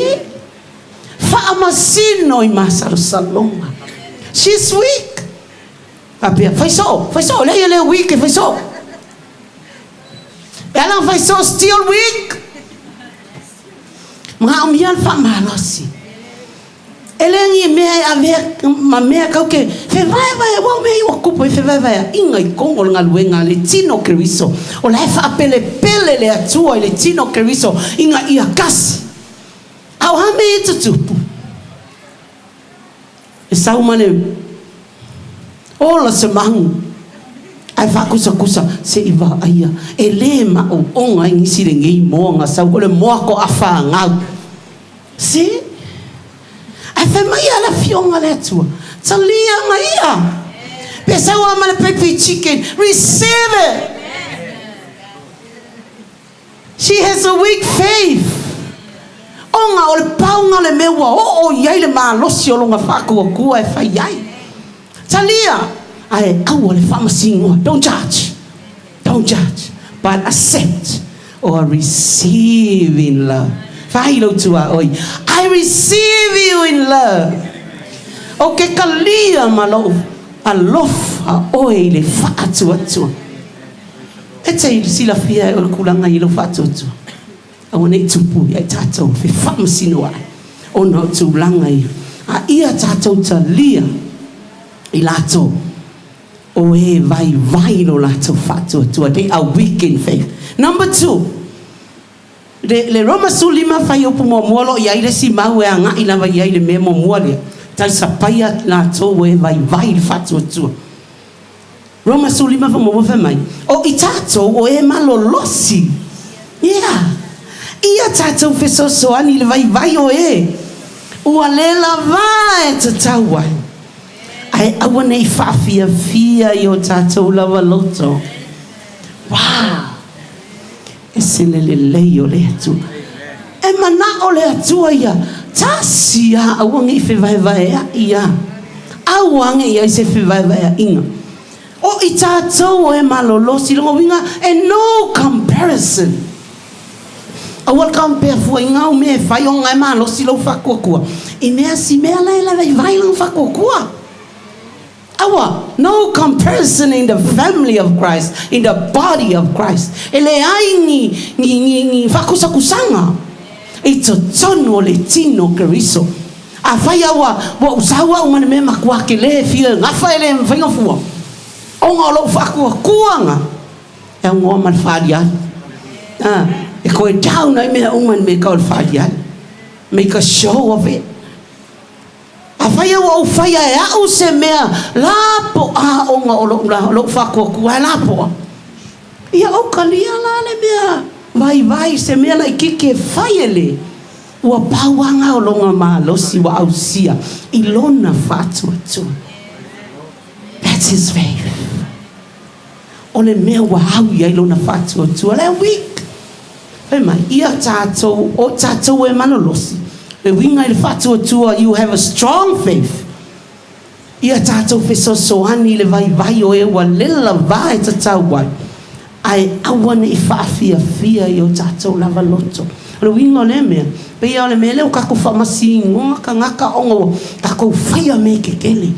faamasino i masalosaloga. She's weak. Faapea, Fai soo, fai soo, leai e le weak e fai soo. E ala ona fai soo, still weak. Manaomia le faamalosi. E le ni mea e avea ma mea kau ke fevaevae, aua o mea ia ua tupu ai fevaevaeaiga i totonu o le galuega a le tino o Keriso. O la e faapelepele le Atua i le tino o Keriso ina ia tasi. A o a mea ia e tutupu? E sau ma le ola se mahu ae faakusakusa se i vaaia e le maʻouʻoga ai nisi lenei moa na sau o le moa toafaagau. See? Ae fai mai a le Afioga a le Atua, talia na ia. Pe sau a ma le baby chicken, receive it. She has a weak faith. Ona o le paoga o le mea ua oo i ai le malosi o lona faatuatua e fai ai. Talia! Ae aua le faamasinoa. Don't judge. Don't judge. But accept or receive in love. Fai lou tuaoi. I receive you in love. Ou te talia ma lou alofa oe i le faatuatua. E te silafia e o le tulaga i lou faatuatua, aua ne i tupu ia i tatou le fefaamasinoai ona o tulaga ia. A ia tatou talia i latou o e vaivai lo latou faatuatua, they are weak in faith. Number 2, le Roma 15 fuaiupu muamua o lo o i ai le isi mau e agai lava i ai i le mea muamua lea, talisapaia latou o e vaivai le faatuatua. Roma 15 muamua fai mai, O i tatou o e malolosi, ia, ia tatou fesoasoani i le vaivai o e ua le lavā e tatau ai, ae aua ne i faafiafia i o tatou lava loto. Wow! Ese le lelei o le Atua. E manao le Atua ia tasi a, aua ne i fevaevaeaʻi a. Aua ne i ai se fevaevaeaʻiga. O i tatou o e malolosi, lona uiga e no comparison. Aua le compare fua i ngau mea e fai ona e malosi lou faatuatua i mea si mea la e vaivai lona faatuatua. Aua, no comparison in the family of Christ, in the body of Christ. E leai ni, ni, ni, ni faakusakusaga i totonu o le tino o Keriso. Afai a ua, ua ou sau au ma le mea matua tele e fia gafa e le mafai ona fua, ona o lou faatuatuaga e aunoa ma le faaaliali. Ah, e toe down ai mea uma i le mea tau o le faaaliali. Make a show of it. Afai ua ou faia e au se mea lapoa ona o lou, lou faatuatua e lapoa, ia ou talia la le mea vaivai, se mea laitiiti e fai e le ua pau aga o lona malosi ua ausia i lona faatuatua. That's his faith. O le mea ua au i ai lona faatuatua, le weak. Fai mai, ia tatou, o tatou e malolosi, le uiga i le faatuatua, you have a strong faith. Ia tatou fesoasoani i le vaivai o e ua lela va e tatau ai, ae aua ne i faafiafia i o tatou lava loto. O le uiga o lea mea, pei lava o le mea lea ua tatou faamasinoga tagata ona ua tatou faia mea tetele.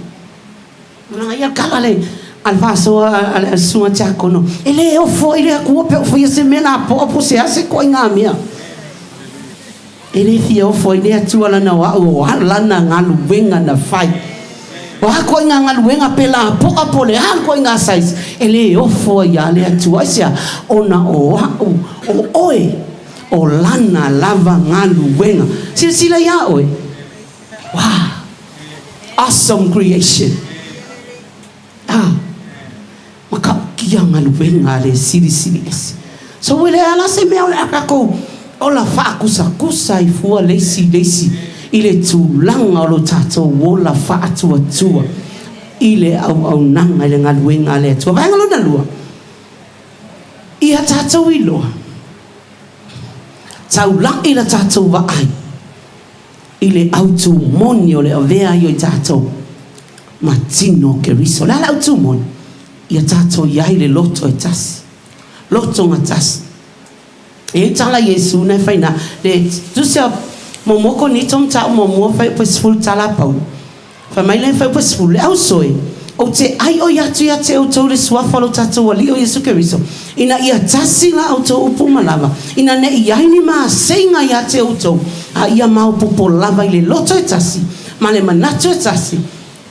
Manaia kala le a le faasoa a le susuga tiakono, e le ofo ai le Atua pe ou faia se mea lapoa po o se a se ituaiga mea. E le fia ofo ai le Atua lana o au o lana galuega na fai. O a ituaiga galuega pe lapoa po o le a le ituaiga size, e le ofo ai lava le Atua. Aisea? Ona o au, o oe, o lana lava galuega. Silasila iā oe. Wow! Awesome creation! Ah, matautia galuega a le Silisili Ese. So e leai la se mea o le a tatou ola faakusakusa ai fua le isi i le isi i le tulaga o lo tatou ola faatuatua i le auaunaga i le galuega a le Atua. Vaega lona lua, ia tatou iloa, taulai la tatou vaai i le autu moni o le avea ai o i tatou ma tino o Keriso. O le a le autu moni? Ia tatou i ai le loto e tasi, loto gatasi. E iai tala Iesu na e fai na, le tusi a muamua Korinito mataupu muamua fuaiupu e 10 tala a Paulo. Fai mai le fuaiupu e 10, Le auso e, ou te ʻaiʻoi atu ia te outou i le suafa o lo tatou Alii o Iesu Keriso, ina ia tasi la outou upu ma lava, ina ne i ai ni maseiga ia te outou, a ia maopopo lava i le loto e tasi, ma le manatu e tasi,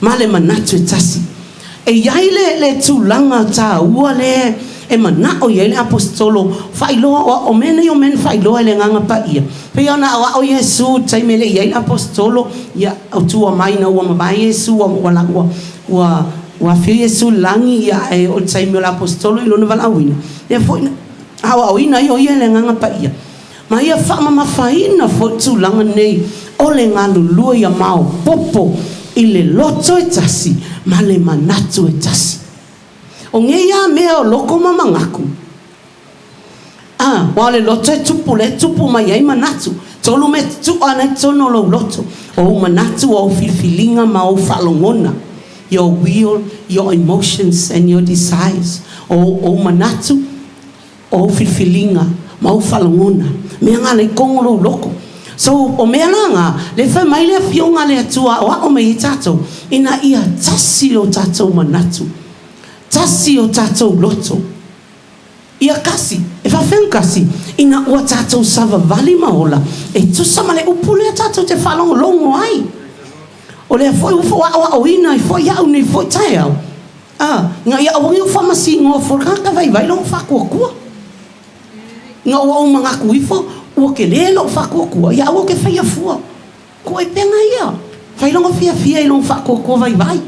ma le manatu e tasi. E i ai le, le tulaga taua lea e manao i ai le Aposetolo faailoa, o, o mea nei o mea na faailoa e le Agaga Paia. Pei ona aoao Iesu i le taimi e le i ai le Aposetolo, ia, o tua mai ina ua mavae Iesu, ua, ua, ua, ua, ua afio Iesu i le lagi, ia, ae o le taimi o le Aposetolo i lona valaauina, lea foi na aoaoina ai o ia e le Agaga Paia. Ma ia faamamafaina foi tulaga nei o le galulue ia maopopo i le loto e tasi ma le manatu e tasi. O nei a mea o loko ma manatu, a, ua o le loto e tupu lea e tupu mai ai manatu. Tolu mea tutu'a na i totonu o lou loto, o ou manatu, o ou filifiliga ma ou faalogona, your will, your emotions and your desires, o ou manatu, O ou filifiliga ma ou faalogona, mea nga le kogo lou loko. So, o mea la nga, le fai mai le Afioga a le Atua aoao mai ai tatou, ina ia tasi o tatou manatu, tasi o tatou loto. Ia kasi, e faafehu kasi, ina ua tatou savavali ma ola, e tusa ma le upu lea tatou te faalogologo ai. O lea foi ua fauaoaoina ai foi a'u nei foi taeao, a, ina ia aua nei ou faamasinoa fua i le tagata vaivai lona faatuatua. Ina ua ou manatu ifo ua tele lou faatuatua, ia aua ou te faia fua. Tuaipega ia, fai lona fiafia i lou faatuatua vaivai.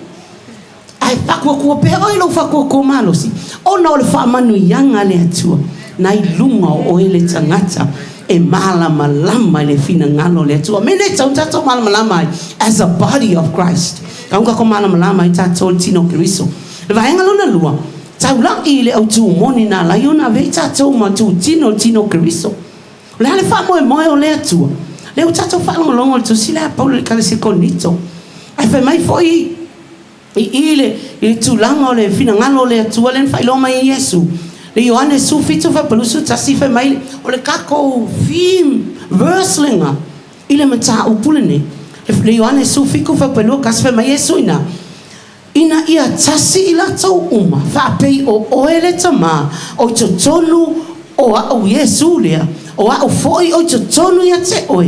Ae faatuatua pea oe i lou faatuatua malosi, ona o le faamanuiaga a le Atua na i luga o oe le tagata e malamalama i le finagalo o le Atua. O mea nei e tatau ona tatou malamalama ai as a body of Christ. Tatau ona tatou malamalama ai tatou i le tino o Keriso. Le vaega lona lua, taulai i le autu moni na ala ai ona avea i tatou ma tutino i le tino o Keriso. O le a le faamoemoe o le Atua? Lea ua tatou faalogologo i le tusi lea a Paulo i le Ekalesia Korinito. Ae fai mai foi i i le, i le tulaga o le finagalo o le Atua lea na faailoa mai e Iesu. Le Ioane 17 fuaiupu 21 fai mai, o le tatou theme verse lena i le mataupu lenei. Le Ioane 17 fuaiupu 21 fai mai Iesu i ina, Ina ia tasi i latou uma, faapei o oe le Tama o i totonu o a'u Iesu lea, o a'u foi o i totonu ia te oe,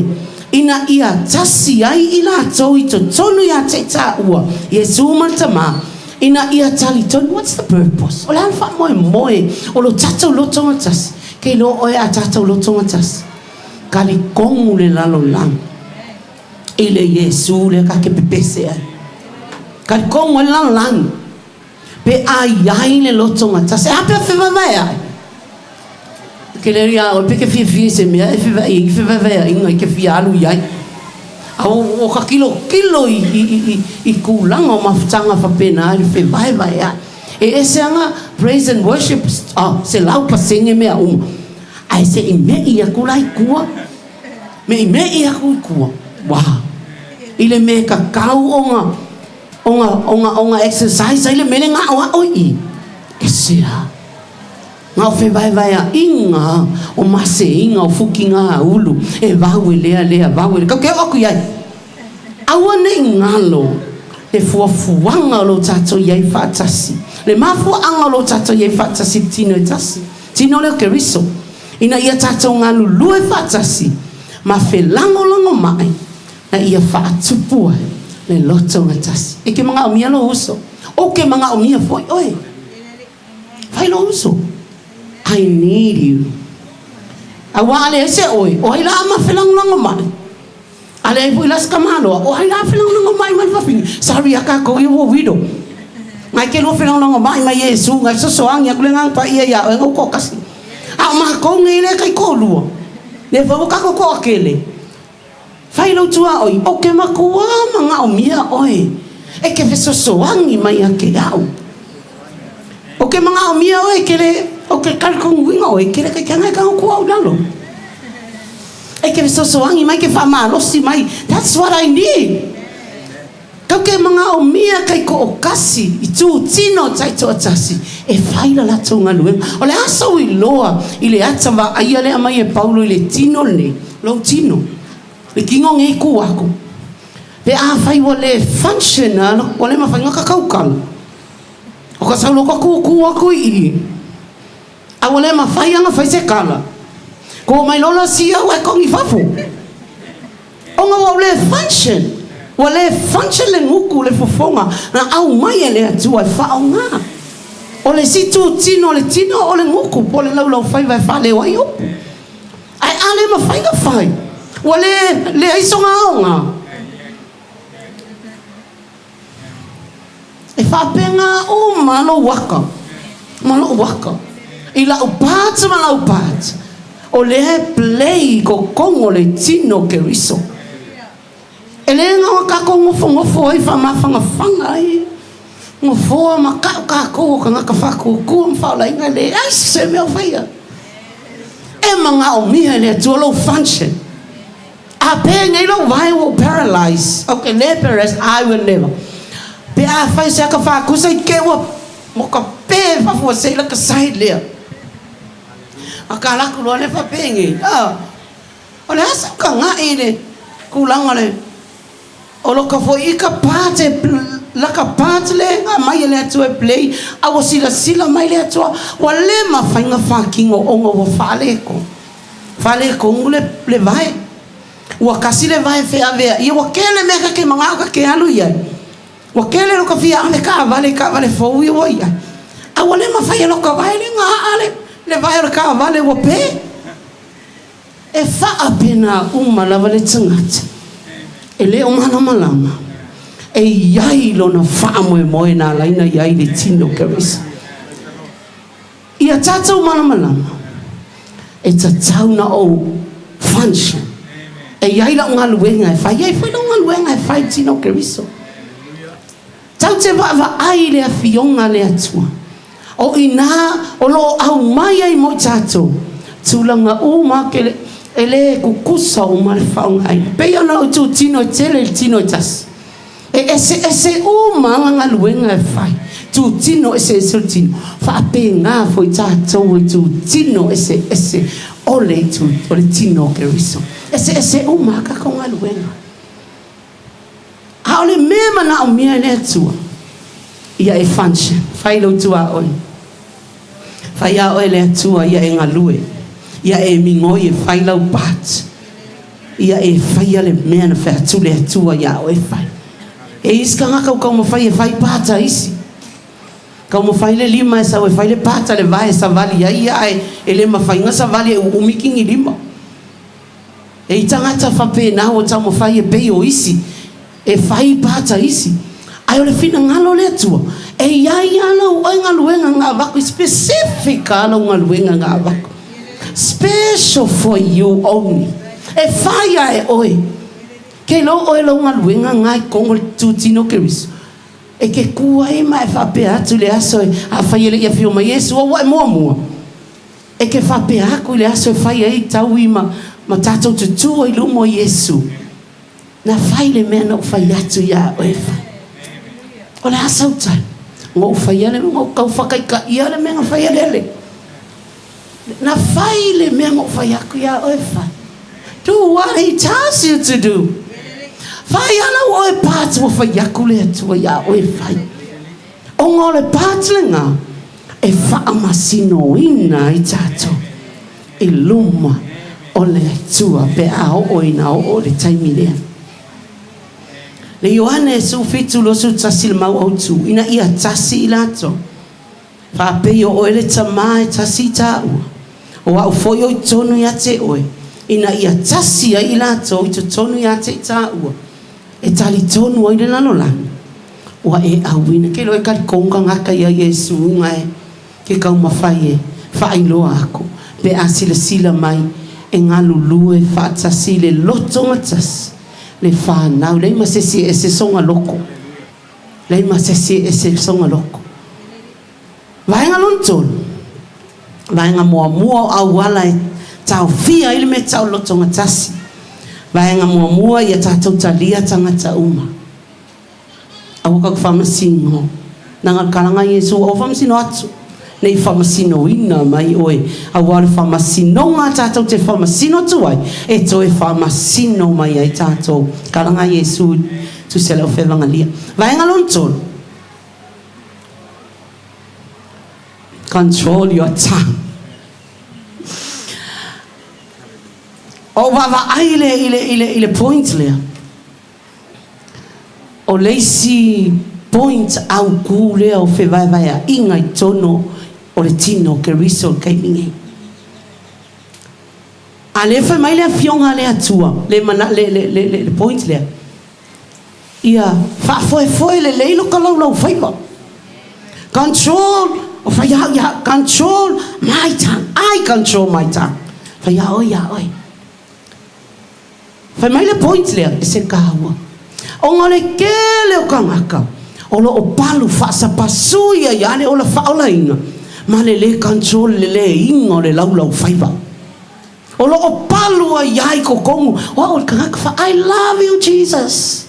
ina ia tasi ai i latou i totonu ia te tāua, Iesu ma le Tama, ina ia talitonu. What's the purpose? O le a le faamoemoe o lo tatou loto gatasi? Ke iloa oe a tatou loto gatasi, kali kogu le lalolagi. I le Iesu lea ka ke pepese ai. Talitonu ai le lalolagi, pe a i ai le loto gatasi, e a pea fevaevaeaʻi? Ke leo iā oe pe ke fiafia i se mea e fevae i fevaevaeaʻiga i ke fia alu i ai. A o ka kilokilo i, i, i, i kulaga o mafutaga fapena i le fevaevaeaʻi. E ese aga praise and worship, oh, 100% mea uma. Ae se i meʻi aku la i tua. Meʻimeʻi aku i tua. Wā. I le mea e kakau ona, ona, ona, ona exercise ai le mele gaʻoaʻo i i. Ese lā. Na o fevaevaeaʻiga o maseiga o fukiga ulu e vau e lea lea vau e lea. Kau ke oo aku i ai. Aua nei galo le fuafuaga o lo tatou i ai faatasi. Le mafuaaga o lo tatou i ai faatasi i le tino e tasi. Tino lea o Keriso. Ina ia tatou galulue faatasi ma felagolagomai na ia faatupu ai le loto gatasi. E ke manaomia lou uso. Ou ke manaomia foi oe. Fai lou uso. I need you. Auā a leai se oe, o ai la a ma felagolagomai? A leai foi la se tamaloa, o ai la a felagolagomai mai le fafine? Sorry a kakou ia ua widow. Ngai ke lua felagolagomai mai Iesu, ngai fesoasoani aku le Agaga Paia iā oe ngau toakasi. A o makou nei lea kaitoalua, lea foi ua kakou toakele. Fai lou tuaoi, o ke makua manaomia oe e ke fesoasoani mai ia te a'u. O ke manaomia oe e ke le, o ke kalikonuina oe e ke le kaikana e kago ku au lalo. E ke fesoasoani mai ke faamalosi mai, that's what I need. Kau ke manaomia kaitookasi i tutino taitoatasi e fai la latou galuega. O le a sou iloa i le ata vaaia lea aumai e Paulo i le tino lenei, lou tino, le tino nei ku aku, pe afai ua le function a, ua le mafai ona kakaukala. O ka sau loa ka kūkū aku i i, a ua le mafai ona fai se kala. Ko mai loa la sia ua e kogi fafo. Ona ua le function, ua le function le gutu, le fofoga na aumai e le Atua e faaaoga. O le isi itutino o le tino o le gutu po o le laulaufaiva e faaleo ai upu. Ae a le mafai ona fai, ua le leai sona aoga. E faapena uma lou aka ma loʻu aka i laʻu part ma lau part, o lea e play i totonu o le tino o Keriso. E le na ona tatou nofonofo ai faamafanafana ai nofoa ma kau tatou o tagata faatuatua ma faaolaina, e leai se mea o faia. E manaomia e le Atua lou function. A penei lou vae ua ou paralyze, ok le paralyze, I will never. Pe a fai se aka fakusa i ke ua mo ka pe fafua sei la ka side lea. A ka laku loa le fa penei. Ah, o le asa ka ngaʻi i le kulaga le o loka foi i ka part e la ka part le aumai e le Atua e play, a ua silasila mai le Atua, ua le mafai ona fakino ona ua faaletonu. Faaletonu le, le vae. Ua kasi le vae feaveaia, ua kele mea ka ke mangao ka ke alu i ai. Ua kele lo ka fia ave kaavale i kaavale fou ia ua i ai. A ua le mafai e lo ka vae le ga a le vae o le kaavale ua pe. E faapena uma lava le tagata e le o malamalama e i ai lona faamoemoe na ala ai ona i ai le tino o Keriso. Ia tatou malamalama, e tatau na ou function. E i ai lau galuega e fai, e i ai foi lau galuega e fai i le tino o Keriso. Tatou te vaavaai i le Afioga a le Atua, o i ina o lo o aumai ai mo i tatou tulaga uma ke e le kukusa uma le faaaogaina. E pei ona ou itutino e tele i le tino e tasi. E eseese uma lava galuega e fai, itutino eseese o le tino, faapena foi tatou itutino eseese o le itu o le tino o Keriso. Eseese uma a tatou galuega. A o le mea e manaomia e le Atua, ia e function. Fai lou tuaoi. Fai a oe le Atua ia e galue, ia e migoi e fai lau part. Ia e faia le mea na fai atu le Atua iā oe e fai. E isi tagata ua taumafai e fai part a isi. Taumafai le lima e sau e fai le part a le vae e savali ai ia ae e le mafai ona savali e uumi kini lima. E i tagata faapena ua taumafai e pei o isi, e fai pata isi. Ae o le finagalo o le Atua, e i ai lava lau oe galuega na avatu, specific lava lau galuega na avatu. Special for you only. E fai lava e oe. Ke iloa oe lau galuega na i totonu o le tutino o Keriso. E te tu ai ma e faapea atu i le aso e, afai e le i afio mai Iesu, ua e muamua. E te faapea atu i le aso e fai ai taui ma, ma tatou tutū ai luma o Iesu, Na fai le mea na ou fai atu iā oe e fai. O le a sau tali? Na ou faia le, na ou tau whakaitaia le mea na faia le ale. Na fai le mea na ou fai atu iā oe e fai. Do what he tells you to do. Fai ala ua oe part ua fai atu le Atua iā oe e fai. Ona o le part lena, e faamasinoina ai tatou i luma o le Atua pe a oo ina oo le taimi lea. Le Ioane 17, 21 le mau autu, ina ia tasi i latou, faapei o oe le Tama e tasi i tāua, o a'u foi o i totonu ia te oe, ina ia tasi ai i latou i totonu ia te i tāua, E talitonu ai le lalolagi, ua e auina. Ke iloa e talitonu tagata ia Iesu nga e ke taumafai e faailoa aku, pe a silasila mai e galulue faatasi i le loto gatasi, le fanau, leai ma se isi e ese sona loko, leai ma se isi e ese sona loko. Vaega lona tolu, vaega muamua o auala e taofia ai le mea taoloto gatasi. Vaega muamua ia tatou talia tagata uma. Aua ka faamasino. Leaga kalaga Iesu aua faamasino atu, ne i faamasinoina mai oe, aua o le faamasinoga tatou te faamasino atu ai, e toe faamasino mai ai tatou. Kalaga Iesu tusi a le aufaivaegalia. Vaega lona tolu, Control your tongue. O vaavaai i le, i le, i le, i le point lea. O le isi point autū lea o fevaevaeaʻiga i totonu o le tino o Keriso i le taimi nei. A lea fai mai le Afioga a le Atua, le, mana, le, le, le, le, le point lea, Ia faafoefoe lelei lo ta laulaufaiva. Control, o fai au ia, control my tongue, I control my tongue. Fai a oe ia oe. Fai mai le point lea, e se taua. Ona o le tele o tagata o lo o palu faasapasui ai lava le ola faaolaina ma le le control leleiina o le laulaufaiva. O lo o palu ai lava i totonu o au o le tagata fa I love you Jesus,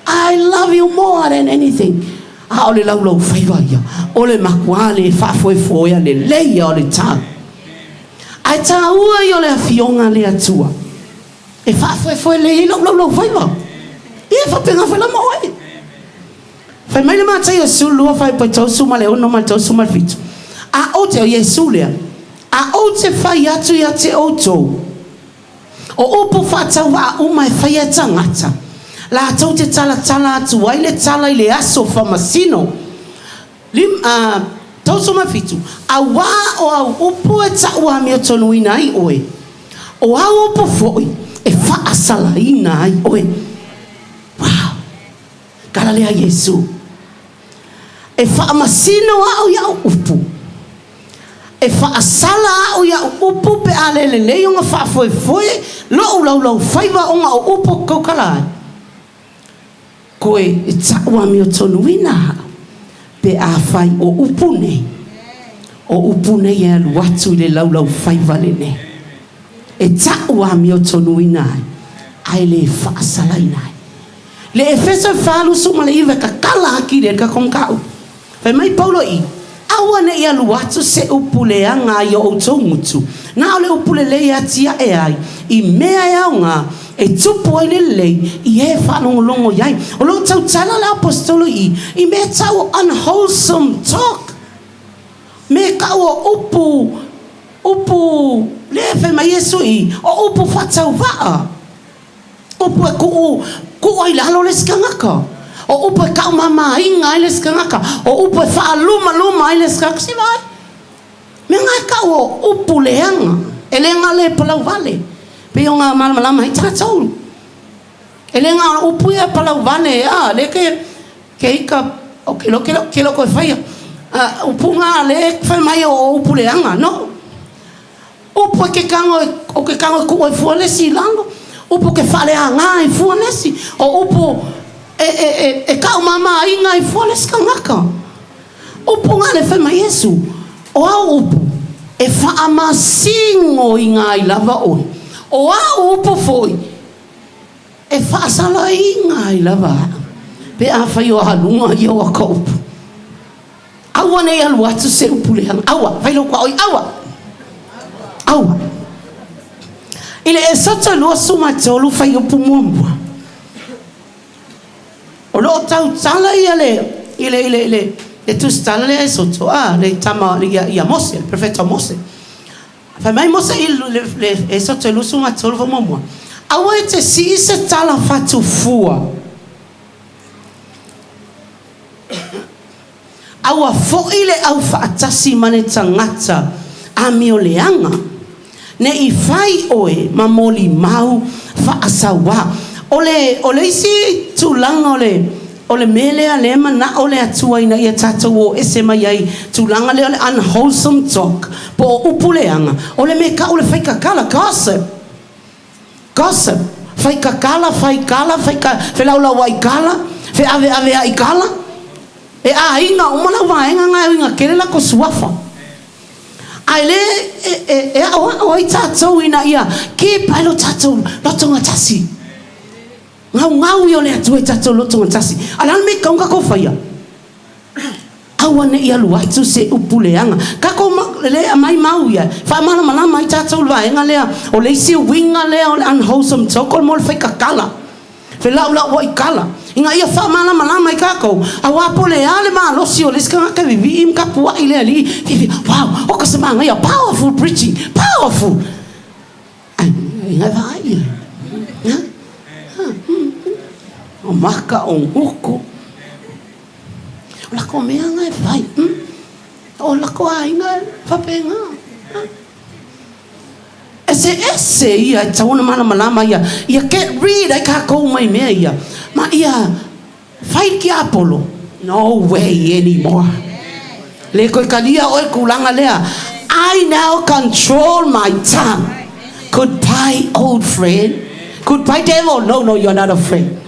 I love you more than anything. A o le laulaufaiva ia, o le matua le faafoefoea lelei ia o le tau. Ae taua ia o le Afioga a le Atua e faafoefoe lelei ai lou laulaufaiva. Ia e faapena foi la ma oe. Fai mai le Mataio 12 fuaiupu 36 ma le 37, A ou te, o Iesu lea, a ou te fai atu ia te outou, O upu faatauvaa uma e faia e tagata, latou te talatala atu ai le tala i le aso faamasino. 37, Auā o au upu e taʻu amiotonuina ai oe, o au upu foi e faasalaina ai oe. Wow! Tala lea a Iesu. E faamasino au i au upu. E faasala au i au upu pe a le lelei ona faafoefoe loʻu laulaufaiva ona o upu ou te tautala ai. Koe e taʻu amiotonuina au pe afai o upu nei, o upu nei e alu atu i le laulaufaiva lenei. E taʻu amiotonuina ai, ae le faasalaina ai. Le Efeso e 49 e tatala atili ai le tatou mataupu. Fai mai Paulo i, Aua ne i alu atu se upu leaga i o outou gutu, na o le upu lelei e atiae ai i mea e aoga e tupu ai le lelei i e faalogologo i ai. O lo o tautala le Aposetolo i i mea tau o unwholesome talk, me kau o upu, upu lea fai mai Iesu i, o upu faatauvaa. Upu e kuu, kuu ai i lalo le isi tagata. O upu e taumamaina ai le isi tagata. O upu e faalumaluma ai le isi tagata. Se vaai. Mea na e tau o upu leaga. E le na le palau vale. Pei ona malamalama ai tatou. E le na o upu ia palau vale a le ke ke ika o ke lo ke lo ke lo koe faia. Upu na le fai mai o upu leaga. No. Upu e ke kago e, o ke kago e kuʻu ai fua le isi i lalo, upu ke faaleaga ai fua le isi, o upu e, e, e, e kaʻumāmāina ai fua le isi kanaka. Upu nga le fai mai Iesu, o au upu, e faamasinoina ai lava oe, o au upu foi, e faasalaina ai lava au, pe afai o aluga ia o aka upu. Aua ne i alu atu se upu leaga. Aua, fai lou tuaoi, aua. Aua. I le Esoto e 23 fuaiupu muamua, o lo o tautala ia le, i le, i le, i le, le tusitala lea Esoto, a, le tama ia, ia Mose, le profeta o Mose. Fai mai Mose i le, le Esoto e 23 fuaiupu muamua, aua e te sii se tala fatufua. A ua foi le aufaatasi ma le tagata amioleaga, ne i fai oe ma molimau faasauā. O le, o le isi tulaga o le, o le mea lea lea e manao le Atua ina ia tatou o ese mai ai, tulaga lea o le unwholesome talk, po o upu leaga, o le mea kau o le faikakala, gossip. Gossip, faikakala, faikala, faika, felaulauai kala, feaveaveai kala. E aiga uma lau vaega na e uiga tele latou suafa. Ae le e, e, e aoao ai tatou ina ia keep ai lo tatou lotogatasi. Gaugau ia o le Atua i tatou lotogatasi. A o le a le mea e tatau ona tatou faia? Aua ne i alu atu se upu leaga. Tatou ma, le aumai mau ia, faamalamalama ai tatou le vaega lea, o le isi uiga lea o le unwholesome talk o le mo le faikakala, felaulauai kala, ina ia faamalamalama ai tatou, aua po o le a le malosi o le isi tagata e vivii ma tapuai le alii, fiafia, wow, oka se manaia, powerful preaching, powerful. Ai, e vaai ia. Ha? Ha? O maka o nguku. O lako mea nga e fai. Hmm? O lako aiga e faapena. Eseese ia e tatau ona malamalama ia, ia get rid ai kākou mai mea ia. Ma ia fai le tiapolo. No way anymore. Le toe talia oe tulaga lea. I now control my tongue. Goodbye old friend. Goodbye devil. No, no, you're not a friend.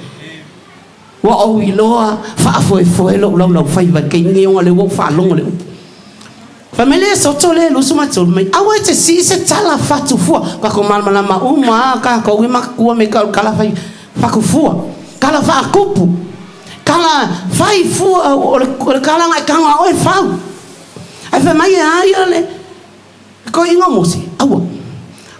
Ua ou iloa faafoefoe lou laulaufaiva i le taimi lenei ona o lea ua ou faalogo i le upu. Fai mai le soto lea e 23 mai, Aua e te sii se tala fatufua. Tatou malamalama uma a tatou e matutua me tau tala fai fatufua, tala faatupu, tala fai fua o le tala na e tago a oe fau. Ae fai mai e a ia le Toeaina o Mose, Aua,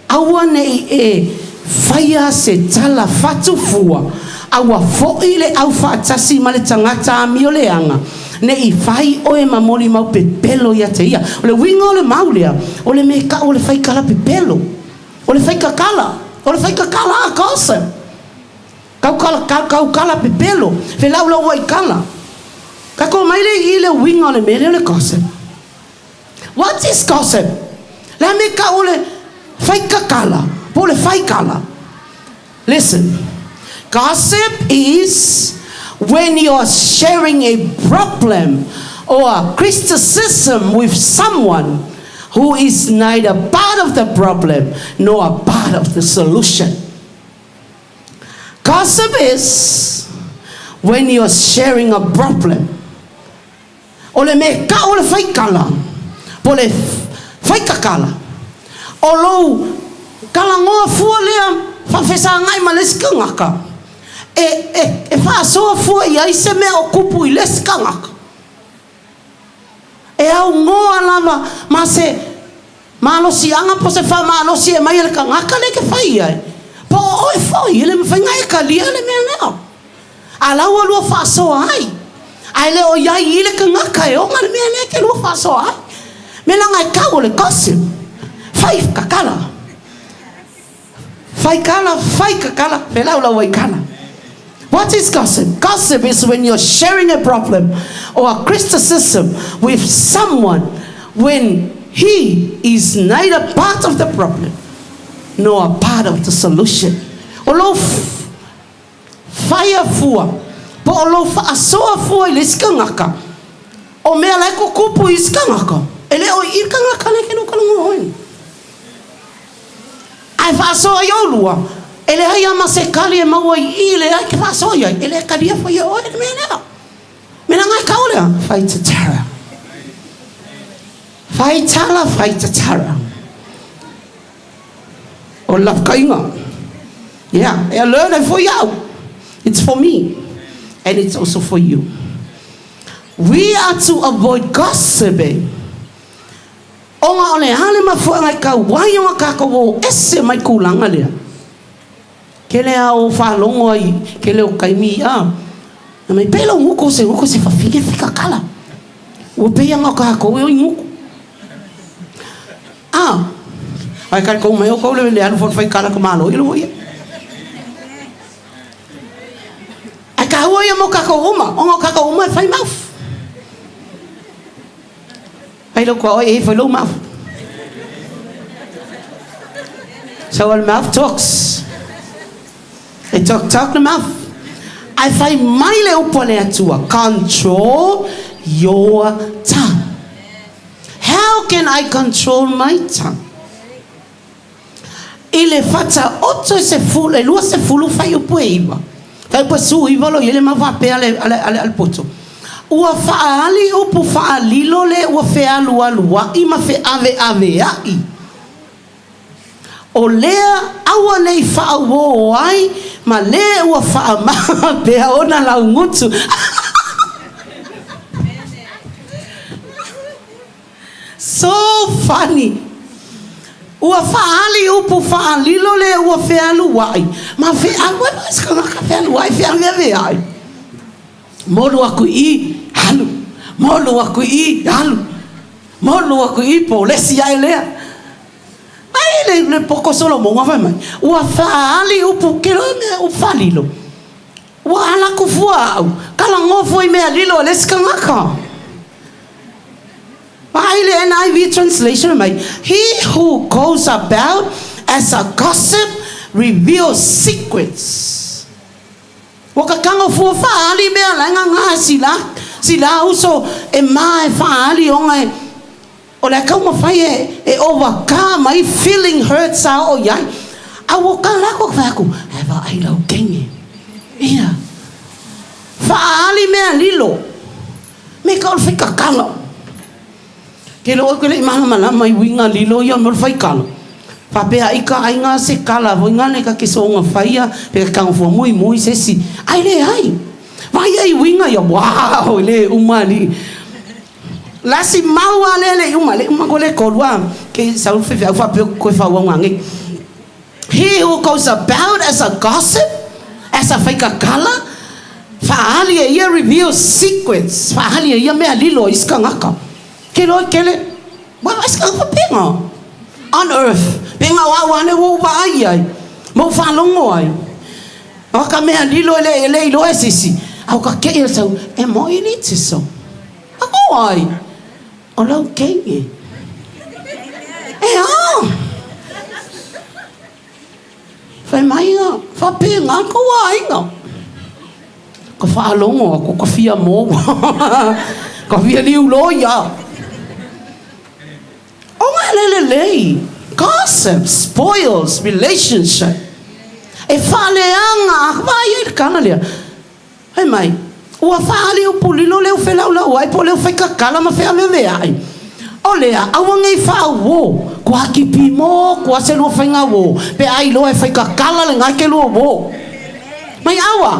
aua ne i e faia se tala fatufua, aua foi le aufaatasi ma le tagata amio leaga, ne i fai oe ma molimau pepelo ia te ia. O le uiga o le mau lea, o le mea e tau o le faikala pepelo, o le faikakala. O le faikakala a gossip. Kau kala, kau, kau kala pepelo, felaulau ai kala. Kako mai le i le uiga o le mea lea o le gossip. What is gossip? Le a mea kau o le faikakala, po o le faikala. Listen, gossip is when you are sharing a problem or a criticism with someone who is neither part of the problem nor a part of the solution. Gossip is when you are sharing a problem. O le mea kau o le faikala, po o le faikakala, o lou kalagoa fua lea faafesagai ma le isi kagaka, e, e, e faasoa fua i ai se mea o kupu i le isi kagaka. E augoa lava ma se malosiaga po o se faamalosi e aumai e le kagaka lea e te fai i ai, po o oe foi, e le mafai ona e talia le mea lea. A la ua lua faasoa ai, ae le o i ai i le kagaka e ona le mea lea e te lua faasoa ai. Mea leaga e tau o le gossip. Fai kakala. Fai kala, fai kakala, felaulau ai kala. What is gossip? Gossip is when you're sharing a problem or a criticism with someone when he is neither part of the problem nor a part of the solution. O lou Whaia fua, po o lou faasoa fua i le isi kagaka, o mea la e kukupu i isi kagaka, e le o i le kagaka lea ke lou kalagoa oe. Ae faasoa i oulua, e leai a ma se kali e maua i i le ai ke faasoa i ai, e le kalia foi e oe le mea lea. Mea la ngai kau lea, whai tatara. Whai tala, whai tatara. O le lafukaiga. Yeah, e learn ai foi au. It's for me and it's also for you. We are to avoid gossiping. Ona o le a le mafuaaga e kau ai ona kākou o ese mai kulaga lea. Kele a o faalogo ai kele o kaimi a. Na mai pela o nguku se nguku se fafine fika kala. Ua pei anga o kākou e oi nguku. A, ai kai kou mai o kou le le alu fo fai kala ka malo i lo ia. Ai ka hua ia mo kākou uma, ona o kākou uma e fai mouth. Fai lou kua oe e fai lou mouth. So our mouth talks. E talk talk the mouth. Ae fai mai le upu a le Atua, control your tongue. How can I control my tongue? I le fataoto e sefulu, e 20 fuaiupu e 9, fuaiupu e 19 lo i ai le mau faapea a le, a le, a le, a le poto. Ua faaali upu faalilo le ua fealualuaʻi ma feʻaveʻaveaʻi. O lea aua nei faauō ai ma le ua faamaha pea ona laugutu. So funny! Ua faaali upu faalilo le ua fealuai ma fealuai se kagaka fealuai feaveaveai. Molu aku i alu, molu aku i alu, molu aku i polesi ae lea. Ai le, le poko Solomoga fai mai, ua faaali upu kelo e mea upu faalilo. Ua ala aku fua au, kalagoa fua i mea lilo a le isi kagaka. Vaai le NIV translation mai, He who goes about as a gossip reveals secrets. Ua kakago fua faaali mea lae nganga sila sila uso e ma e faaali ona e o le taumafai e e overcome ai feeling hurt sa oo i ai. A ua kala aku fai atu, e vaai lau kenge. Ia. Faaali mea lilo. Me ka o le faikakala. Ke loa ke le i malamalama i uiga lilo ia mo le faikala. Faapea ai ka aiga se kala foi ngale ka ke soga faia pe ka kago fua muimui se isi. Ae leai. Vaai ai uiga ia, wow, e le uma alii. Lasi mau a lea le i uma, le uma ko le kolu a ke sau fefe au faapea koe fauau ngei. He who goes about as a gossip, as a faikakala, faaali e ia reveals secrets, faaali e ia mea lilo i isi kagaka. Ke loa kele, wa isi kagaka penga on earth, penga o au ane ua ou vaai ai. Ma ou faalogo ai, o ka mea lilo e le, e le iloa e se isi, a o ka keʻi o le sau, e moʻi li te so. A ko ai, o lau keʻi. E a! Fai mai ia, Faapena kou aiga. Ka faalogo aku, ka fia moa. Ka fia liu loia. Ona e le lelei. Gossip spoils relationship. E faaleaga a vaai ai le tala lea. Fai mai, ua faaali upu lilo leu felaulau ai po o leu faikakala ma feaveaveai. O lea, aua nei faauo, kua kipi mo, kua se lua faiga uo, pe a iloa e faikakala lena e ke lua uo. Mai aua,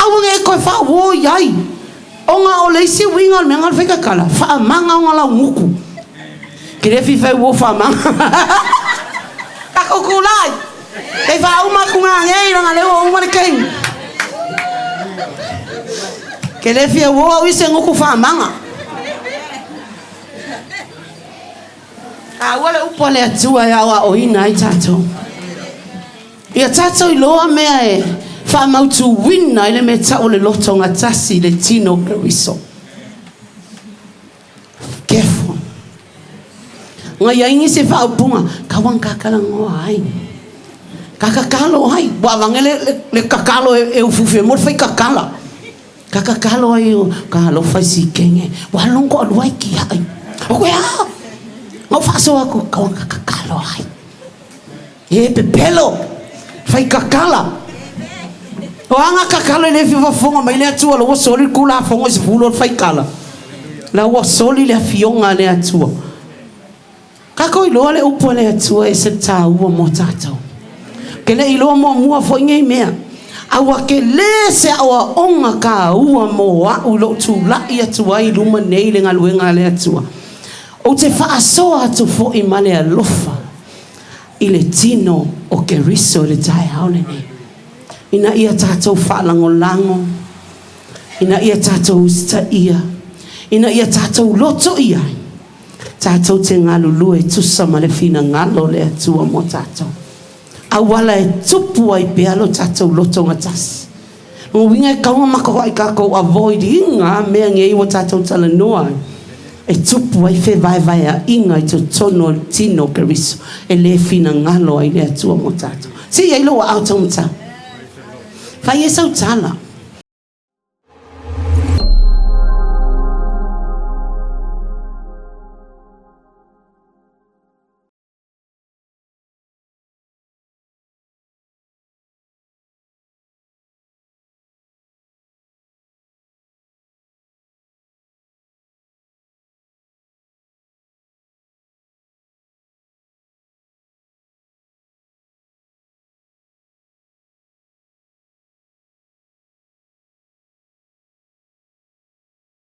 aua nei e toe faauo i ai. Ona o le isi uiga o le mea lena o le faikakala, faamaga ona laugutu. Ke le fia fai uo faamaga. Tatou tulai! Kei faauma atu ngā nei langa lea ua uma le taimi. Ke le fia uo au i se gutu faamaga. Taua le upu a le Atua e aoaoina ai tatou. Ia tatou iloa mea e faamautuina ai le mea tau o le loto gatasi i le tino o Keriso. Careful. Nga iai nisi faaupuga, kaua na kakalanoa ai. Ka kakalo ai. Ua avange le, le, le kakalo e, e ufufu e mo le fai kakala. Ka kakalo ai o ka alofa i sikenge. Ua longo alua ai ki ai. O koe a! Nga u faasoa aku, kaua na kakalo ai. E pepelo! Fai kakala! O a nga kakala e le fia fafofoga mai le Atua la ua soli le Tulafono i sefulu o le faikala. La ua soli le afioga a le Atua. Tatou iloa le upu a le Atua e ese le taua mo tatou. Ke le iloa muamua foi nei mea. A ua tele se aoaoga taua mo a'u i lou tula'i atu ai i luma nei i le galuega a le Atua. Ou te faasoa atu foi ma le alofa i le tino o Keriso i le taeao lenei, ina ia tatou faalagolago, ina ia tatou usitaia, ina ia tatou loto i ai, tatou te galulue e tusa ma le finagalo o le Atua mo tatou. Auala e tupu ai pea lo tatou lotogatasi. Lona uiga e tatau ona matou ai tatou avoid ina mea nei ua tatou talanoa ai e tupu ai fevaevaeaiga i totonu o le tino o Keriso e le finagalo ai le Atua mo tatou. Se i ai lou aao taumatau. Fai ai sau tala.